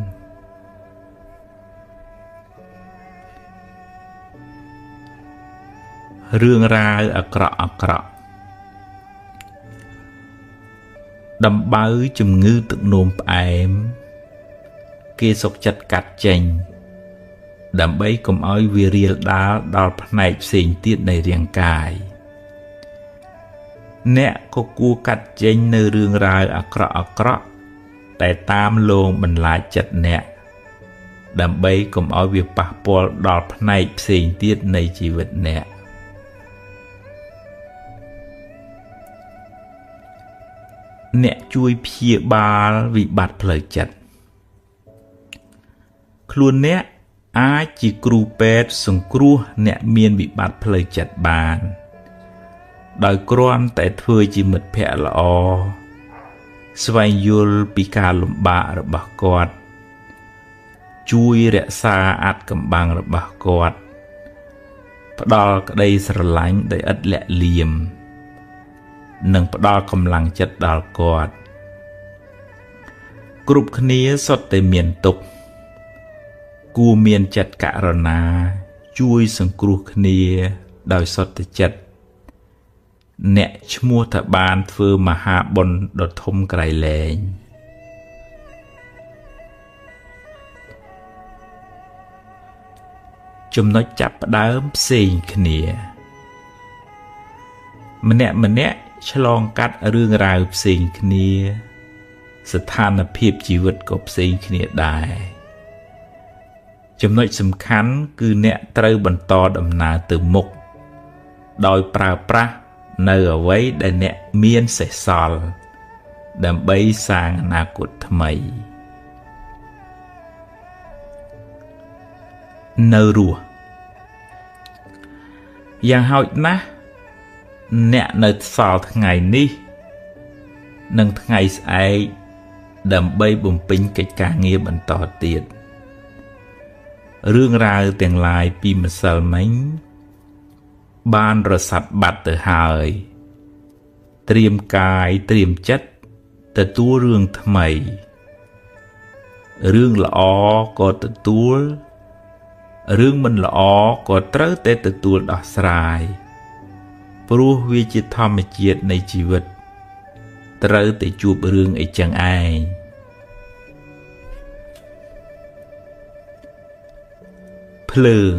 រឿងរ៉ាវអាក្រក់ៗដំបៅជំងឺទឹកនោមផ្អែមគេសុកចិត្តកាត់ចេញដើម្បីកុំឲ្យវារាលដាលដល់ផ្នែកផ្សេងទៀតនៃរាងកាយអ្នកក៏គួរកាត់ចេញនៅរឿងរ៉ាវអាក្រក់ៗតែតាមលងបន្លាចចិត្តអ្នកដើម្បីកុំឲ្យវាប៉ះពាល់ដល់ផ្នែកផ្សេងទៀតនៃជីវិតអ្នកអ្នកជួយព្យាបាលវិបត្តិផ្លូវចិត្តខ្លួនអ្នកអាចជាគ្រូពេទ្យសង្គ្រោះអ្នកមានវិបត្តិផ្លូវចិត្តបានដោយគ្រាន់តែធ្វើជាមិត្តភក្តិល្អស្វែងយល់ពីការលំបាករបស់គាត់ជួយរក្សាអាថ៌កំបាំងរបស់គាត់ផ្ដល់ក្តីស្រឡាញ់ដោយឥតលាក់លៀមនិងផ្ដល់កម្លាំងចិត្តដល់គាត់គ្រប់គ្នាសុទ្ធតែមានទុក្ខគួរមានចិត្តករុណាជួយសង្គ្រោះគ្នាដោយសុទ្ធចិត្តអ្នកឈ្មោះថាបានធ្វើមហាបុណ្យដ៏ធំក្រៃលែងចំណុចចាប់ផ្ដើមផ្សេងគ្នាម្នាក់ៗឆ្លងកាត់រឿងរ៉ាវផ្សេងគ្នាស្ថានភាពជីវិតក៏ផ្សេងគ្នាដែរចំណុចសំខាន់គឺអ្នកត្រូវបន្តដំណើរទៅមុខដោយប្រើប្រាស់នៅអ្វីដែលអ្នកមានសេសសល់ដើម្បីសាងអនាគតថ្មីនៅរស់យ៉ាងហោចណាស់អ្នកនៅសល់ថ្ងៃនេះនិងថ្ងៃស្អែកដើម្បីបំពេញកិច្ចការងារបន្តទៀតរឿងរ៉ាវទាំងឡាយពីម្សិលមិញបានរសាត់បាត់ទៅហើយត្រៀមកាយត្រៀមចិត្តទទួលរឿងថ្មីរឿងល្អក៏ទទួលរឿងមិនល្អក៏ត្រូវតែទទួលដោះស្រាយព្រោះវាជាធម្មជាតិនៃជីវិតត្រូវតែជួបរឿងអីចឹងឯងភ្លើង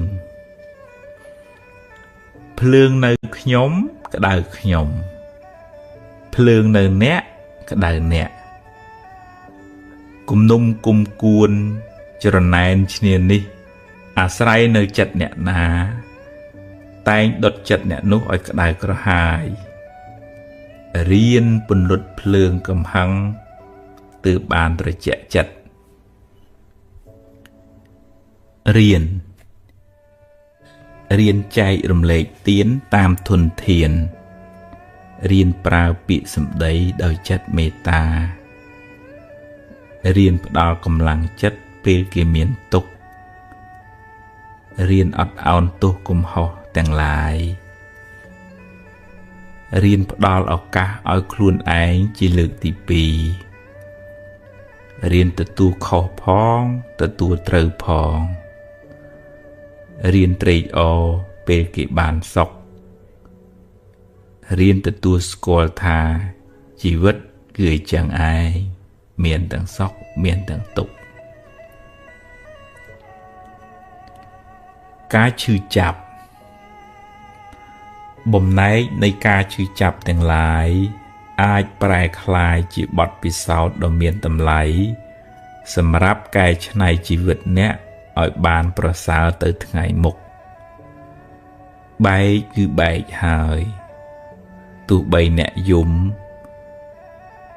ភ្លើងនៅខ្ញុំក្តៅខ្ញុំភ្លើងនៅអ្នកក្តៅអ្នកគំនុំគុំគួនច្រណែនឈ្នានេះអាស្រ័យនៅចិត្តអ្នកណាតែងដុតចិត្តអ្នកនោះឲ្យក្តៅក្រហាយរៀនពន្លត់ភ្លើងកំហឹងទើបបានត្រជាក់ចិត្តរៀនចែករំលែកទានតាមធនធានរៀនប្រើពាក្យសម្ដីដោយចិត្តមេត្តារៀនផ្ដល់កម្លាំងចិត្តពេលគេមានទុក្ខរៀនអត់ឱនទោសកំហុសទាំងឡាយរៀនផ្ដល់ឱកាសឲ្យខ្លួនឯងជាលើកទី2រៀនទទួលខុសផងទទួលត្រូវផងរៀនត្រេកអរពេលគេបានសុខរៀនទទួលស្គាល់ថាជីវិតគឺអញ្ចឹងឯងមានទាំងសុខមានទាំងទុក្ខការឈឺចាប់បំណែកនៃការឈឺចាប់ទាំងឡាយអាចប្រែក្លាយជាបទពិសោធន៍ដ៏មានតម្លៃសម្រាប់កែច្នៃជីវិតអ្នកឲ្យបានប្រសើរទៅថ្ងៃមុខបែកគឺបែកហើយទោះបីអ្នកយំ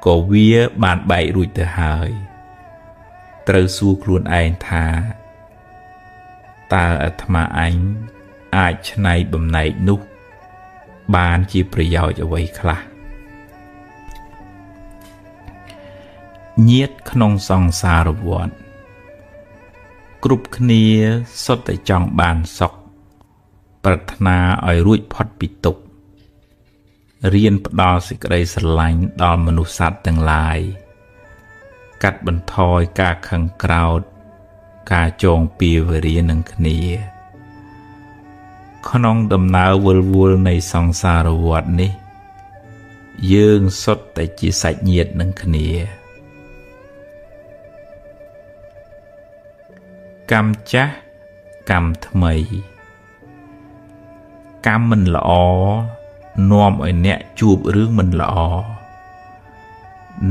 ក៏វាបានបែករួចទៅហើយត្រូវសួរខ្លួនឯងថា តើអាត្មាអញអាចច្នៃបំណែកនោះបានជាប្រយោជន៍អ្វីខ្លះញាតិក្នុងសង្សារវដ្តគ្រប់គ្នាសុទ្ធតែចង់បានសុខប្រាថ្នាឲ្យរួចផុតពីទុក្ខរៀនផ្ដល់សេចក្តីស្រឡាញ់ដល់មនុស្សសត្វទាំងឡាយកាត់បន្ថយការខឹងក្រោធការចងពៀវរានឹងគ្នាក្នុងដំណើរវិលវល់នៃសង្សារវដ្តនេះយើងសុទ្ធតែជាសាច់ញាតិនឹងគ្នាកម្មចាស់កម្មថ្មីកម្មមិនល្អនាំឲ្យអ្នកជួបរឿងមិនល្អ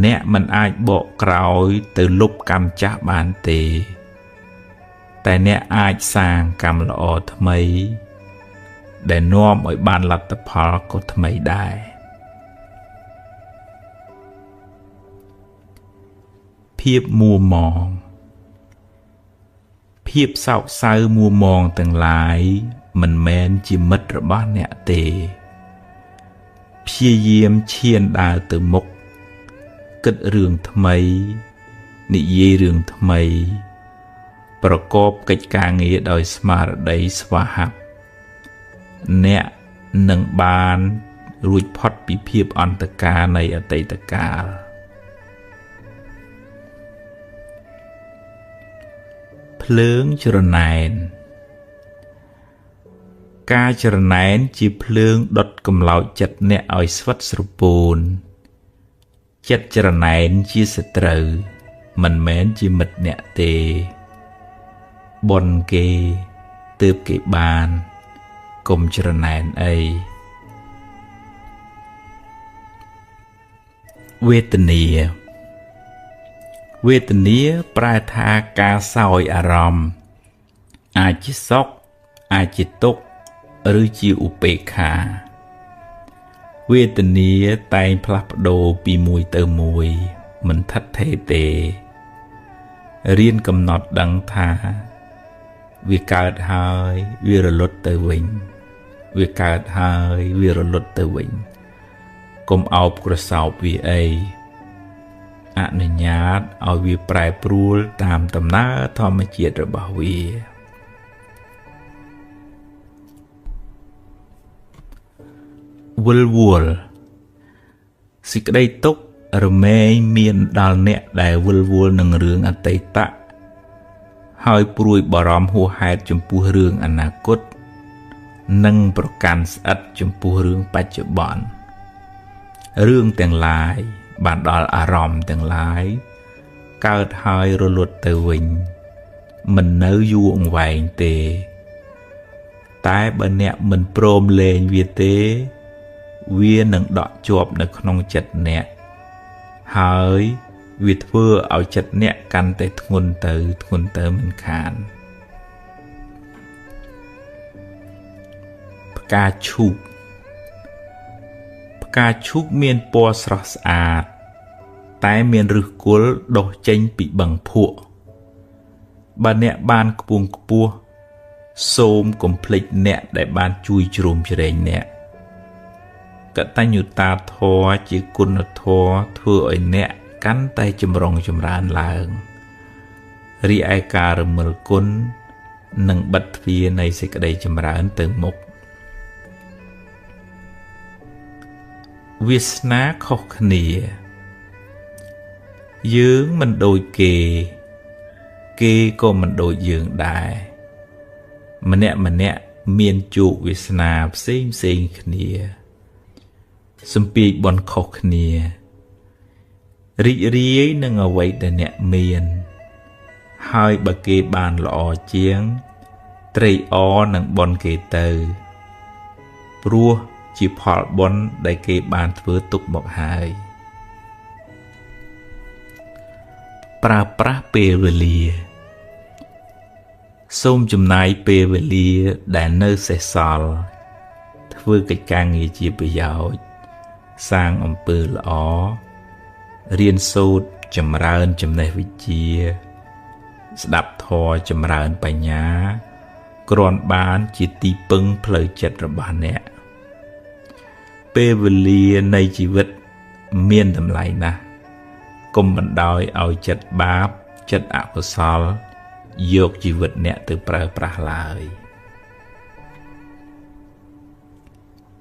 អ្នកមិនអាចបកក្រោយទៅលុបកម្មចាស់បានទេតែអ្នកអាចសាងកម្មល្អថ្មីដែលនាំឲ្យបានលទ្ធផលក៏ថ្មីដែរភាពមួម៉ងភាពសោកសៅមួម៉ងទាំងឡាយមិនមែនជាមិត្តរបស់អ្នកទេព្យាយាមឈានដើរទៅមុខគិតរឿងថ្មីនិយាយរឿងថ្មីប្រកបកិច្ចការងារដោយស្មារតីស្វាហាប់អ្នកនឹងបានរួចផុតពីភាពអន្តកាលនៃអតីតកាលភ្លើងច្រណែនការច្រណែនជាភ្លើងដុតកម្លោចចិត្តអ្នកឲ្យស្វិតស្រពោនចិត្តច្រណែនជាសត្រូវមិនមែនជាមិត្តអ្នកទេបុណ្យគេទើបគេបានកុំច្រណែនអីវេទនាវេទនាប្រែថាការសោយអារម្មណ៍អាចជាសុខអាចជាទុក្ខឬជាឧបេក្ខាវេទនាតែងផ្លាស់ប្ដូរពីមួយទៅមួយមិនថិតថេរទេរៀនកំណត់ដឹងថាវាកើតហើយវារលត់ទៅវិញវាកើតហើយវារលត់ទៅវិញកុំអោបក្រសោបវាអីអនុញ្ញាតឲ្យវាប្រែប្រួលតាមដំណើរធម្មជាតិរបស់វាវិលវល់សេចក្តីទុក្ខរមែងមានដល់អ្នកដែលវិលវល់នឹងរឿងអតីតៈហើយព្រួយបារម្ភហួសហេតុចំពោះរឿងអនាគតនិងប្រកាន់ស្អិតចំពោះរឿងបច្ចុប្បន្នរឿងទាំងឡាយបានដល់អារម្មណ៍ទាំងឡាយកើតហើយរលត់ទៅវិញមិននៅយូរអង្វែងទេតែបើអ្នកមិនព្រមលែងវាទេវានឹងដក់ជាប់នៅក្នុងចិត្តអ្នកហើយវាធ្វើឲ្យចិត្តអ្នកកាន់តែធ្ងន់ទៅធ្ងន់ទៅមិនខានផ្កាឈូកផ្កាឈូកមានពណ៌ស្រស់ស្អាតតែមានឫសគល់ដុះចេញពីបឹងភក់បើអ្នកបានខ្ពង់ខ្ពស់សូមកុំភ្លេចអ្នកដែលបានជួយជ្រោមជ្រែងអ្នកកតញ្ញូតាធម៌ជាគុណធម៌ធ្វើឲ្យអ្នកកាន់តែចម្រុងចម្រើនឡើងរីឯការរមិលគុណនិងបិទទ្វារនៃសេចក្តីចម្រើនទៅមុខវាសនាខុសគ្នាយើងមិនដូចគេគេក៏មិនដូចយើងដែរម្នាក់ម្នាក់មានជោគវាសនាផ្សេងផ្សេងគ្នាសំពាយបុណ្យខុសគ្នារីករាយនឹងអ្វីដែលអ្នកមានហើយបើគេបានល្អជាងត្រេកអរនឹងបុណ្យគេទៅព្រោះជាផលបុណ្យដែលគេបានធ្វើទុកមកហើយប្រើប្រាស់ពេលវេលាសូមចំណាយពេលវេលាដែលនៅសេសសល់ធ្វើកិច្ចការងារជាប្រយោជន៍សាងអំពើល្អរៀនសូត្រចម្រើនចំណេះវិជ្ជាស្ដាប់ធម៌ចម្រើនបញ្ញា គ្រាន់បានជាទីពឹងផ្លូវចិត្តរបស់អ្នកពេលវេលានៃជីវិតមានតម្លៃណាស់កុំបណ្ដោយឲ្យចិត្តបាបចិត្តអកុសលយកជីវិតអ្នកទៅប្រើប្រាស់ឡើយ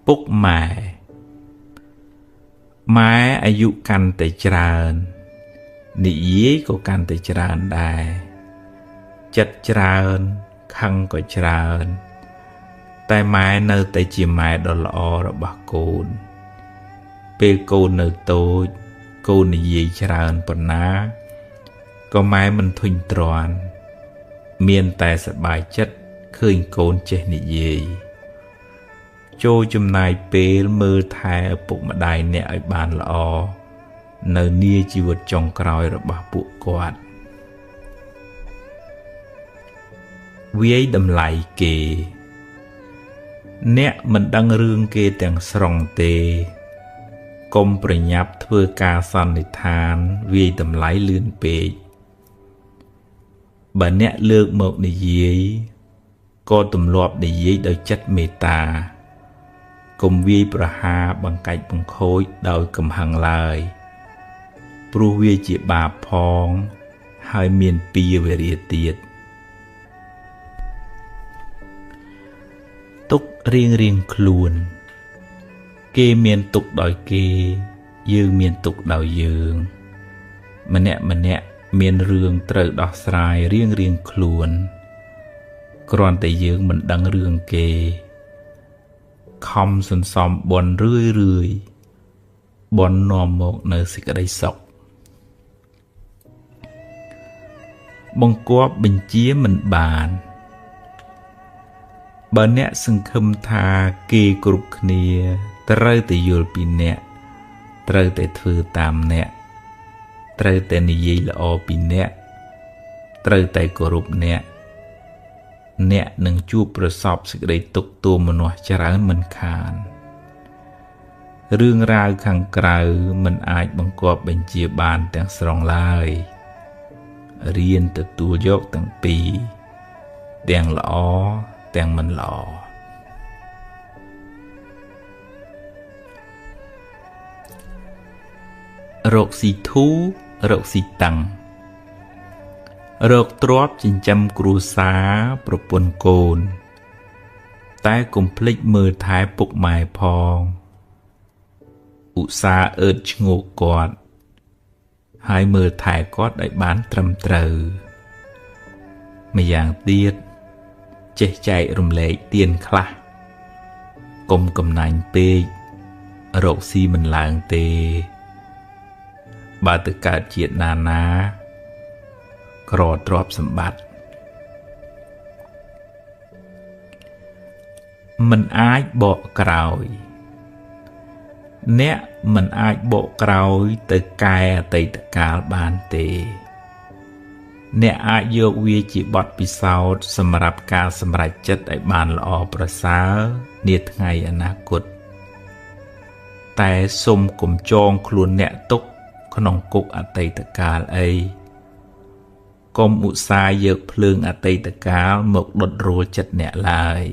ពុកម៉ែម៉ែអាយុកាន់តែច្រើននិយាយក៏កាន់តែច្រើនដែរចិត្តច្រើនខឹងក៏ច្រើនតែម៉ែនៅតែជាម៉ែដ៏ល្អរបស់កូនពេលកូននៅតូចកូននិយាយច្រើនប៉ុណ្ណាក៏ម៉ែមិនធុញទ្រាន់មានតែសប្បាយចិត្តឃើញកូនចេះនិយាយចូលចំណាយពេលមើលថែឪពុកម្ដាយអ្នកឲ្យបានល្អនៅនាជីវិតចុងក្រោយរបស់ពួកគាត់វាយតម្លៃគេអ្នកមិនដឹងរឿងគេទាំងស្រុងទេកុំប្រញាប់ធ្វើការសន្និដ្ឋានវាយតម្លៃលឿនពេកបើអ្នកលើកមកនិយាយក៏ទម្លាប់និយាយដោយចិត្តមេត្តាកុំវាយប្រហារបង្កាច់បង្ខូចដោយកំហឹងឡើយព្រោះវាជាបាបផងហើយមានពីវេរាទៀតទុករៀងរៀងខ្លួនគេមានទុកដោយគេយើងមានទុកដោយយើងម្នាក់ម្នាក់មានរឿងត្រូវដោះស្រាយរៀងរៀងខ្លួនគ្រាន់តែយើងមិនដឹងរឿងគេខំសន្សំបុណ្យរឿយរឿយបុណ្យនាំមកនៅសេចក្តីសុខបង្គាប់បញ្ជាមិនបានបើអ្នកសង្ឃឹមថាគេគ្រប់គ្នាត្រូវតែយល់ពីអ្នកត្រូវតែធ្វើតាមអ្នកត្រូវតែនិយាយល្អពីអ្នកត្រូវតែគោរពអ្នកអ្នកនឹងជួបប្រសពសេចក្តីទុក្ខទោមនស្សច្រើនមិនខានរឿងរ៉ាវខាងក្រៅមិនអាចបង្គាប់បញ្ជាបានទាំងស្រុងឡើយរៀនទទួលយកទាំងពីរទាំងល្អទាំងមិនល្អរកស៊ីធូរកស៊ីតឹងរកទ្រព្យចិញ្ចឹមគ្រួសារប្រពន្ធកូនតែកុំភ្លេចមើលថែពុកម៉ែផងឧស្សាហ៍អើតឈ្ងោកគាត់ហើយមើលថែគាត់ឲ្យបានត្រឹមត្រូវម្យ៉ាងទៀតចេះចែករំលែកទៀនខ្លះកុំកំណាញ់ពេករកស៊ីមិនឡើងទេបើទៅកើតជាតិណាណាក្រទ្រព្យសម្បត្តិមិនអាចបកក្រោយអ្នកមិនអាចបកក្រោយទៅកែអតីតកាលបានទេអ្នកអាចយកវាជាបទពិសោធន៍សម្រាប់ការសម្រេចចិត្តឲ្យបានល្អប្រសើរនាថ្ងៃអនាគតតែសូមកុំចងខ្លួនអ្នកទុកក្នុងគុកអតីតកាលអីកុំឧស្សាហ៍យកភ្លើងអតីតកាលមកដុតរោលចិត្តអ្នកឡើយ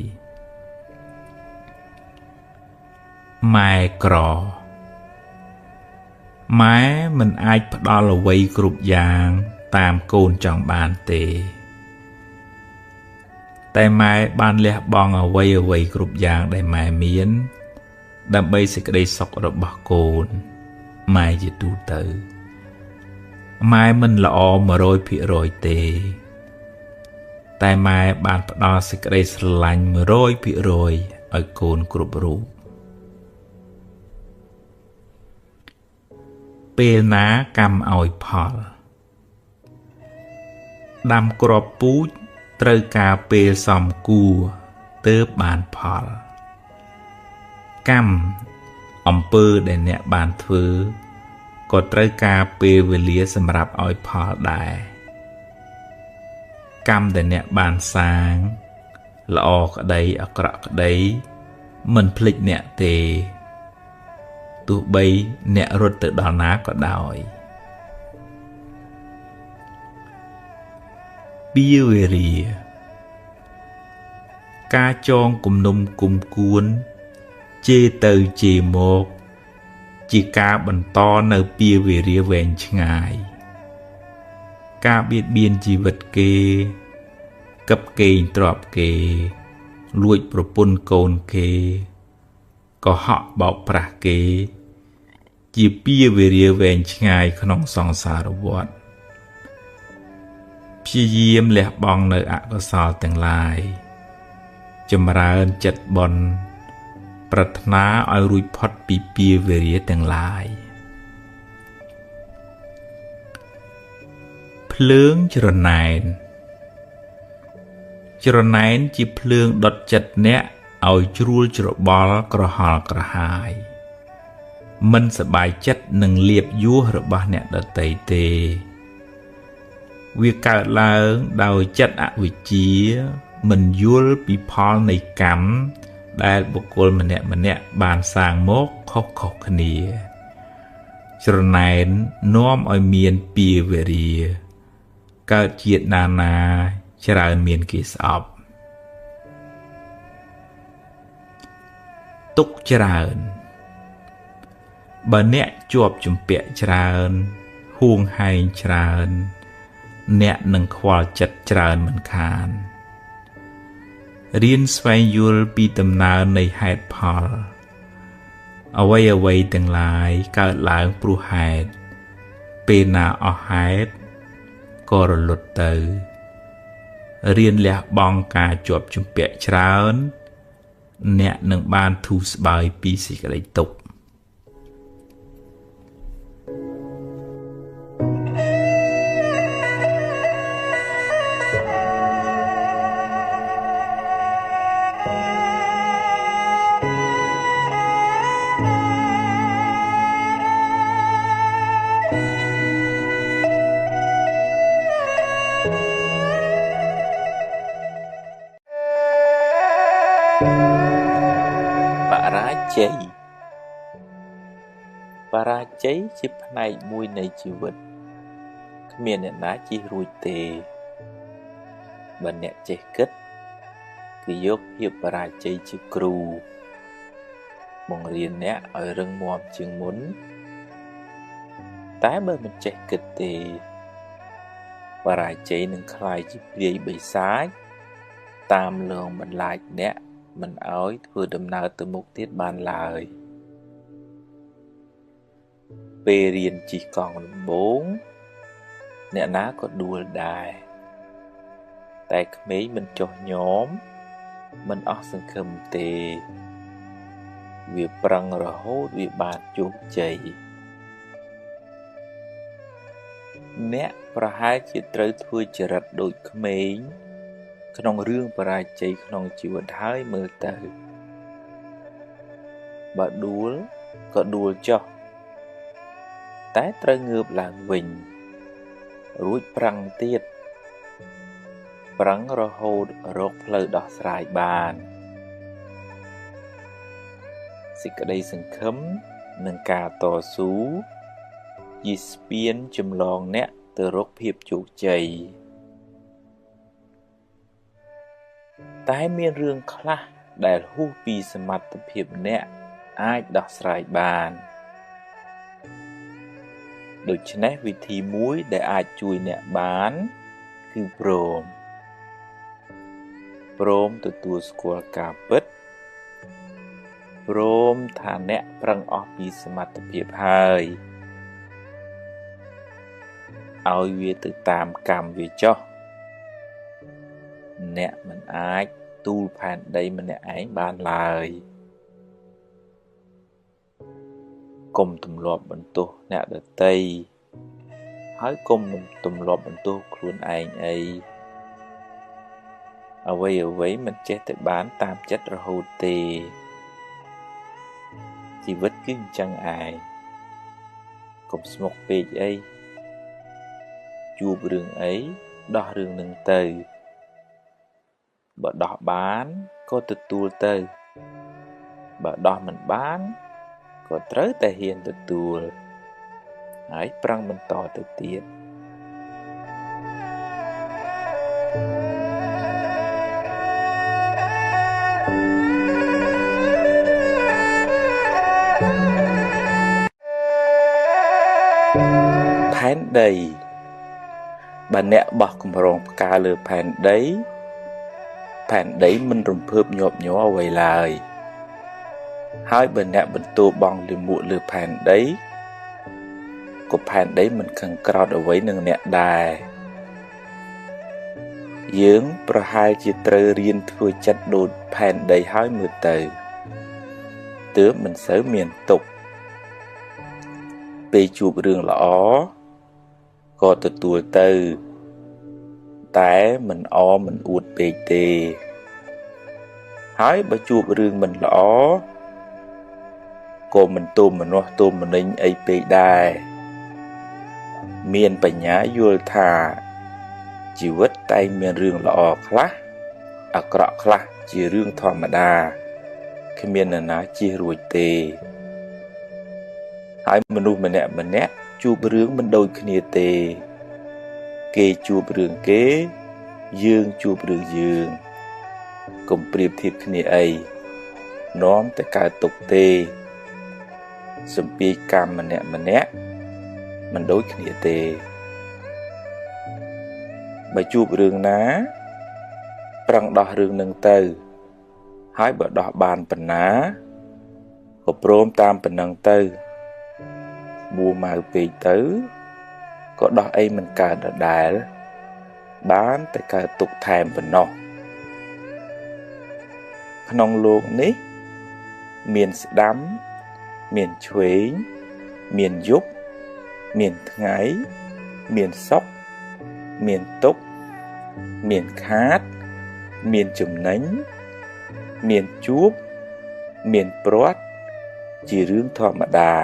ម៉ែក្រម៉ែមិនអាចផ្ដល់អ្វីគ្រប់យ៉ាងតាមកូនចង់បានទេតែម៉ែបានលះបង់អ្វីអ្វីគ្រប់យ៉ាងដែលម៉ែមានដើម្បីសេចក្តីសុខរបស់កូនម៉ែជាទូទៅម៉ែមិនល្អ 100% ទេតែម៉ែបានផ្ដល់សេចក្តីស្រឡាញ់ 100% ឲ្យកូនគ្រប់រូបពេលណាកម្មឲ្យផលដាំគ្រាប់ពូជត្រូវការពេលសមគួរទើបបានផលកម្មអំពើដែលអ្នកបានធ្វើក៏ត្រូវការពេលវេលាសម្រាប់ឲ្យផលដែរកម្មដែលអ្នកបានសាងល្អក្តីអាក្រក់ក្តីមិនភ្លេចអ្នកទេទោះបីអ្នករត់ទៅដល់ណាក៏ដោយ ពីវេរា ការចងគំនុំគុំគួនជេរទៅជេរមកជាការបន្តនៅពៀវេរាវែងឆ្ងាយការបៀតបៀនជីវិតគេកឹបកេងទ្រព្យគេលួចប្រពន្ធកូនគេកុហកបោកប្រាស់គេជាពៀវេរាវែងឆ្ងាយក្នុងសង្សារវដ្តព្យាយាមលះបង់នៅអកុសលទាំងឡាយចម្រើនចិត្តបុណ្យប្រាថ្នាឲ្យរួចផុតពីពៀវេរាទាំងឡាយភ្លើងច្រណែនច្រណែនជាភ្លើងដុតចិត្តអ្នកឲ្យជ្រួលច្របល់ក្រហល់ក្រហាយមិនសប្បាយចិត្តនឹងលៀបយោះរបស់អ្នកដទៃទេវាកើតឡើងដោយចិត្តអវិជ្ជាមិនយល់ពីផលនៃកម្មដែលបុគ្គលម្នាក់ម្នាក់បានសាងមកខុសៗគ្នាច្រណែននាំឲ្យមានពៀវេរាកើតជាតិណានាច្រើនមានគេស្អប់ទុកច្រើនបើអ្នកជាប់ជំពាក់ច្រើនហួងហែងច្រើនអ្នកនឹងខ្វល់ចិត្តច្រើនមិនខានរៀនស្វែងយល់ពីដំណើរនៃហេតុផលអ្វីអ្វីទាំងឡាយកើតឡើងព្រោះហេតុពេលណាអស់ហេតុក៏រលត់ទៅរៀនលះបង់ការជាប់ជំពាក់ច្រើនអ្នកនឹងបានធូរស្បើយពីសេចក្តីទុក្ខបរាជ័យជាផ្នែកមួយនៃជីវិតគ្មានអ្នកណាជិះរួចទេបើអ្នកចេះគិតគឺយកភាពបរាជ័យជាគ្រូបង្រៀនអ្នកឲ្យរឹងមាំជាងមុនតែបើមិនចេះគិតទេបរាជ័យនឹងក្លាយជាព្រាយបិសាចតាមលងបន្លាចអ្នកមិនឲ្យធ្វើដំណើរទៅមុខទៀតបានឡើយពេលរៀនជិះកង់ដំបូងអ្នកណាក៏ដួលដែរតែក្មេងមិនចុះញោមមិនអស់សង្ឃឹមទេវាប្រឹងរហូតវាបានជោគជ័យអ្នកប្រហែលជាត្រូវធ្វើចរិតដូចក្មេងក្នុងរឿងបរាជ័យក្នុងជីវិតហើយមើលទៅបើដួលក៏ដួលចុះតែត្រូវងើបឡើងវិញរួចប្រឹងទៀតប្រឹងរហូតរកផ្លូវដោះស្រាយបានសេចក្តីសង្ឃឹមនិងការតស៊ូជាស្ពានចម្លងអ្នកទៅរកភាពជោគជ័យតែមានរឿងខ្លះដែលហួសពីសមត្ថភាពអ្នកអាចដោះស្រាយបានដូច្នេះវិធីមួយដែលអាចជួយអ្នកបានគឺព្រមទទួលស្គាល់ការពិតព្រមថាអ្នកប្រឹងអស់ពីសមត្ថភាពហើយឲ្យវាទៅតាមកម្មវាចុះអ្នកមិនអាចទូលផែនដីម្នាក់ឯងបានឡើយកុំទម្លាប់បន្ទោសអ្នកដទៃហើយកុំទម្លាប់បន្ទោសខ្លួនឯងអីអ្វីៗមិនចេះតែបានតាមចិត្តរហូតទេជីវិតគឺអញ្ចឹងឯងកុំស្មុគពេកអីជួបរឿងអីដោះរឿងនឹងទៅបើដោះបានក៏ទទួលទៅបើដោះមិនបានក៏ត្រូវតែហ៊ានទទួលហើយប្រឹងបន្តទៅទៀត។ ដីបើអ្នកបោះកម្រងផ្កាលើផែនដីផែនដីមិនរំភើបញាប់ញ័រអ្វីឡើយហើយបើអ្នកបន្ទោបង់លាមកលើផែនដីក៏ផែនដីមិនខឹងក្រោធអ្វីនឹងអ្នកដែរយើងប្រហែលជាត្រូវរៀនធ្វើចិត្តដូចផែនដីហើយមើលទៅទើបមិនសូវមានទុក្ខពេលជួបរឿងល្អក៏ទទួលទៅតែមិនអមិនអួតពេកទេហើយបើជួបរឿងមិនល្អក៏មិនទោមនស្សទោមនិញអីពេកដែរមានបញ្ញាយល់ថាជីវិតតែងមានរឿងល្អខ្លះអាក្រក់ខ្លះជារឿងធម្មតាគ្មាននរណាជៀសរួចទេហើយមនុស្សម្នាក់ម្នាក់ជួបរឿងមិនដូចគ្នាទេគេជួបរឿងគេយើងជួបរឿងយើងកុំប្រៀបធៀបគ្នាអីនាំតែកើតទុក្ខទេសម្ពាយកម្មម្នាក់ម្នាក់មិនដូចគ្នាទេបើជួបរឿងណាប្រឹងដោះរឿងនឹងទៅហើយបើដោះបានប៉ុណ្ណាក៏ព្រមតាមប៉ុណ្ណឹងទៅមួម៉ៅពេកទៅក៏ដោះអីមិនកើតដដែលបានតែកើតទុក្ខថែមប៉ុណ្ណោះក្នុងលោកនេះមានស្ដាំមានឆ្វេងមានយប់មានថ្ងៃមានសុខមានទុក្ខមានខាតមានចំណេញមានជួបមានព្រាត់ជារឿងធម្មតា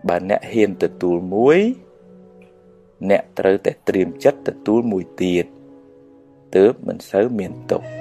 បើអ្នកហ៊ានទទួលមួយអ្នកត្រូវតែត្រៀមចិត្តទទួលមួយទៀតទើបមិនសូវមានទុក្ខ។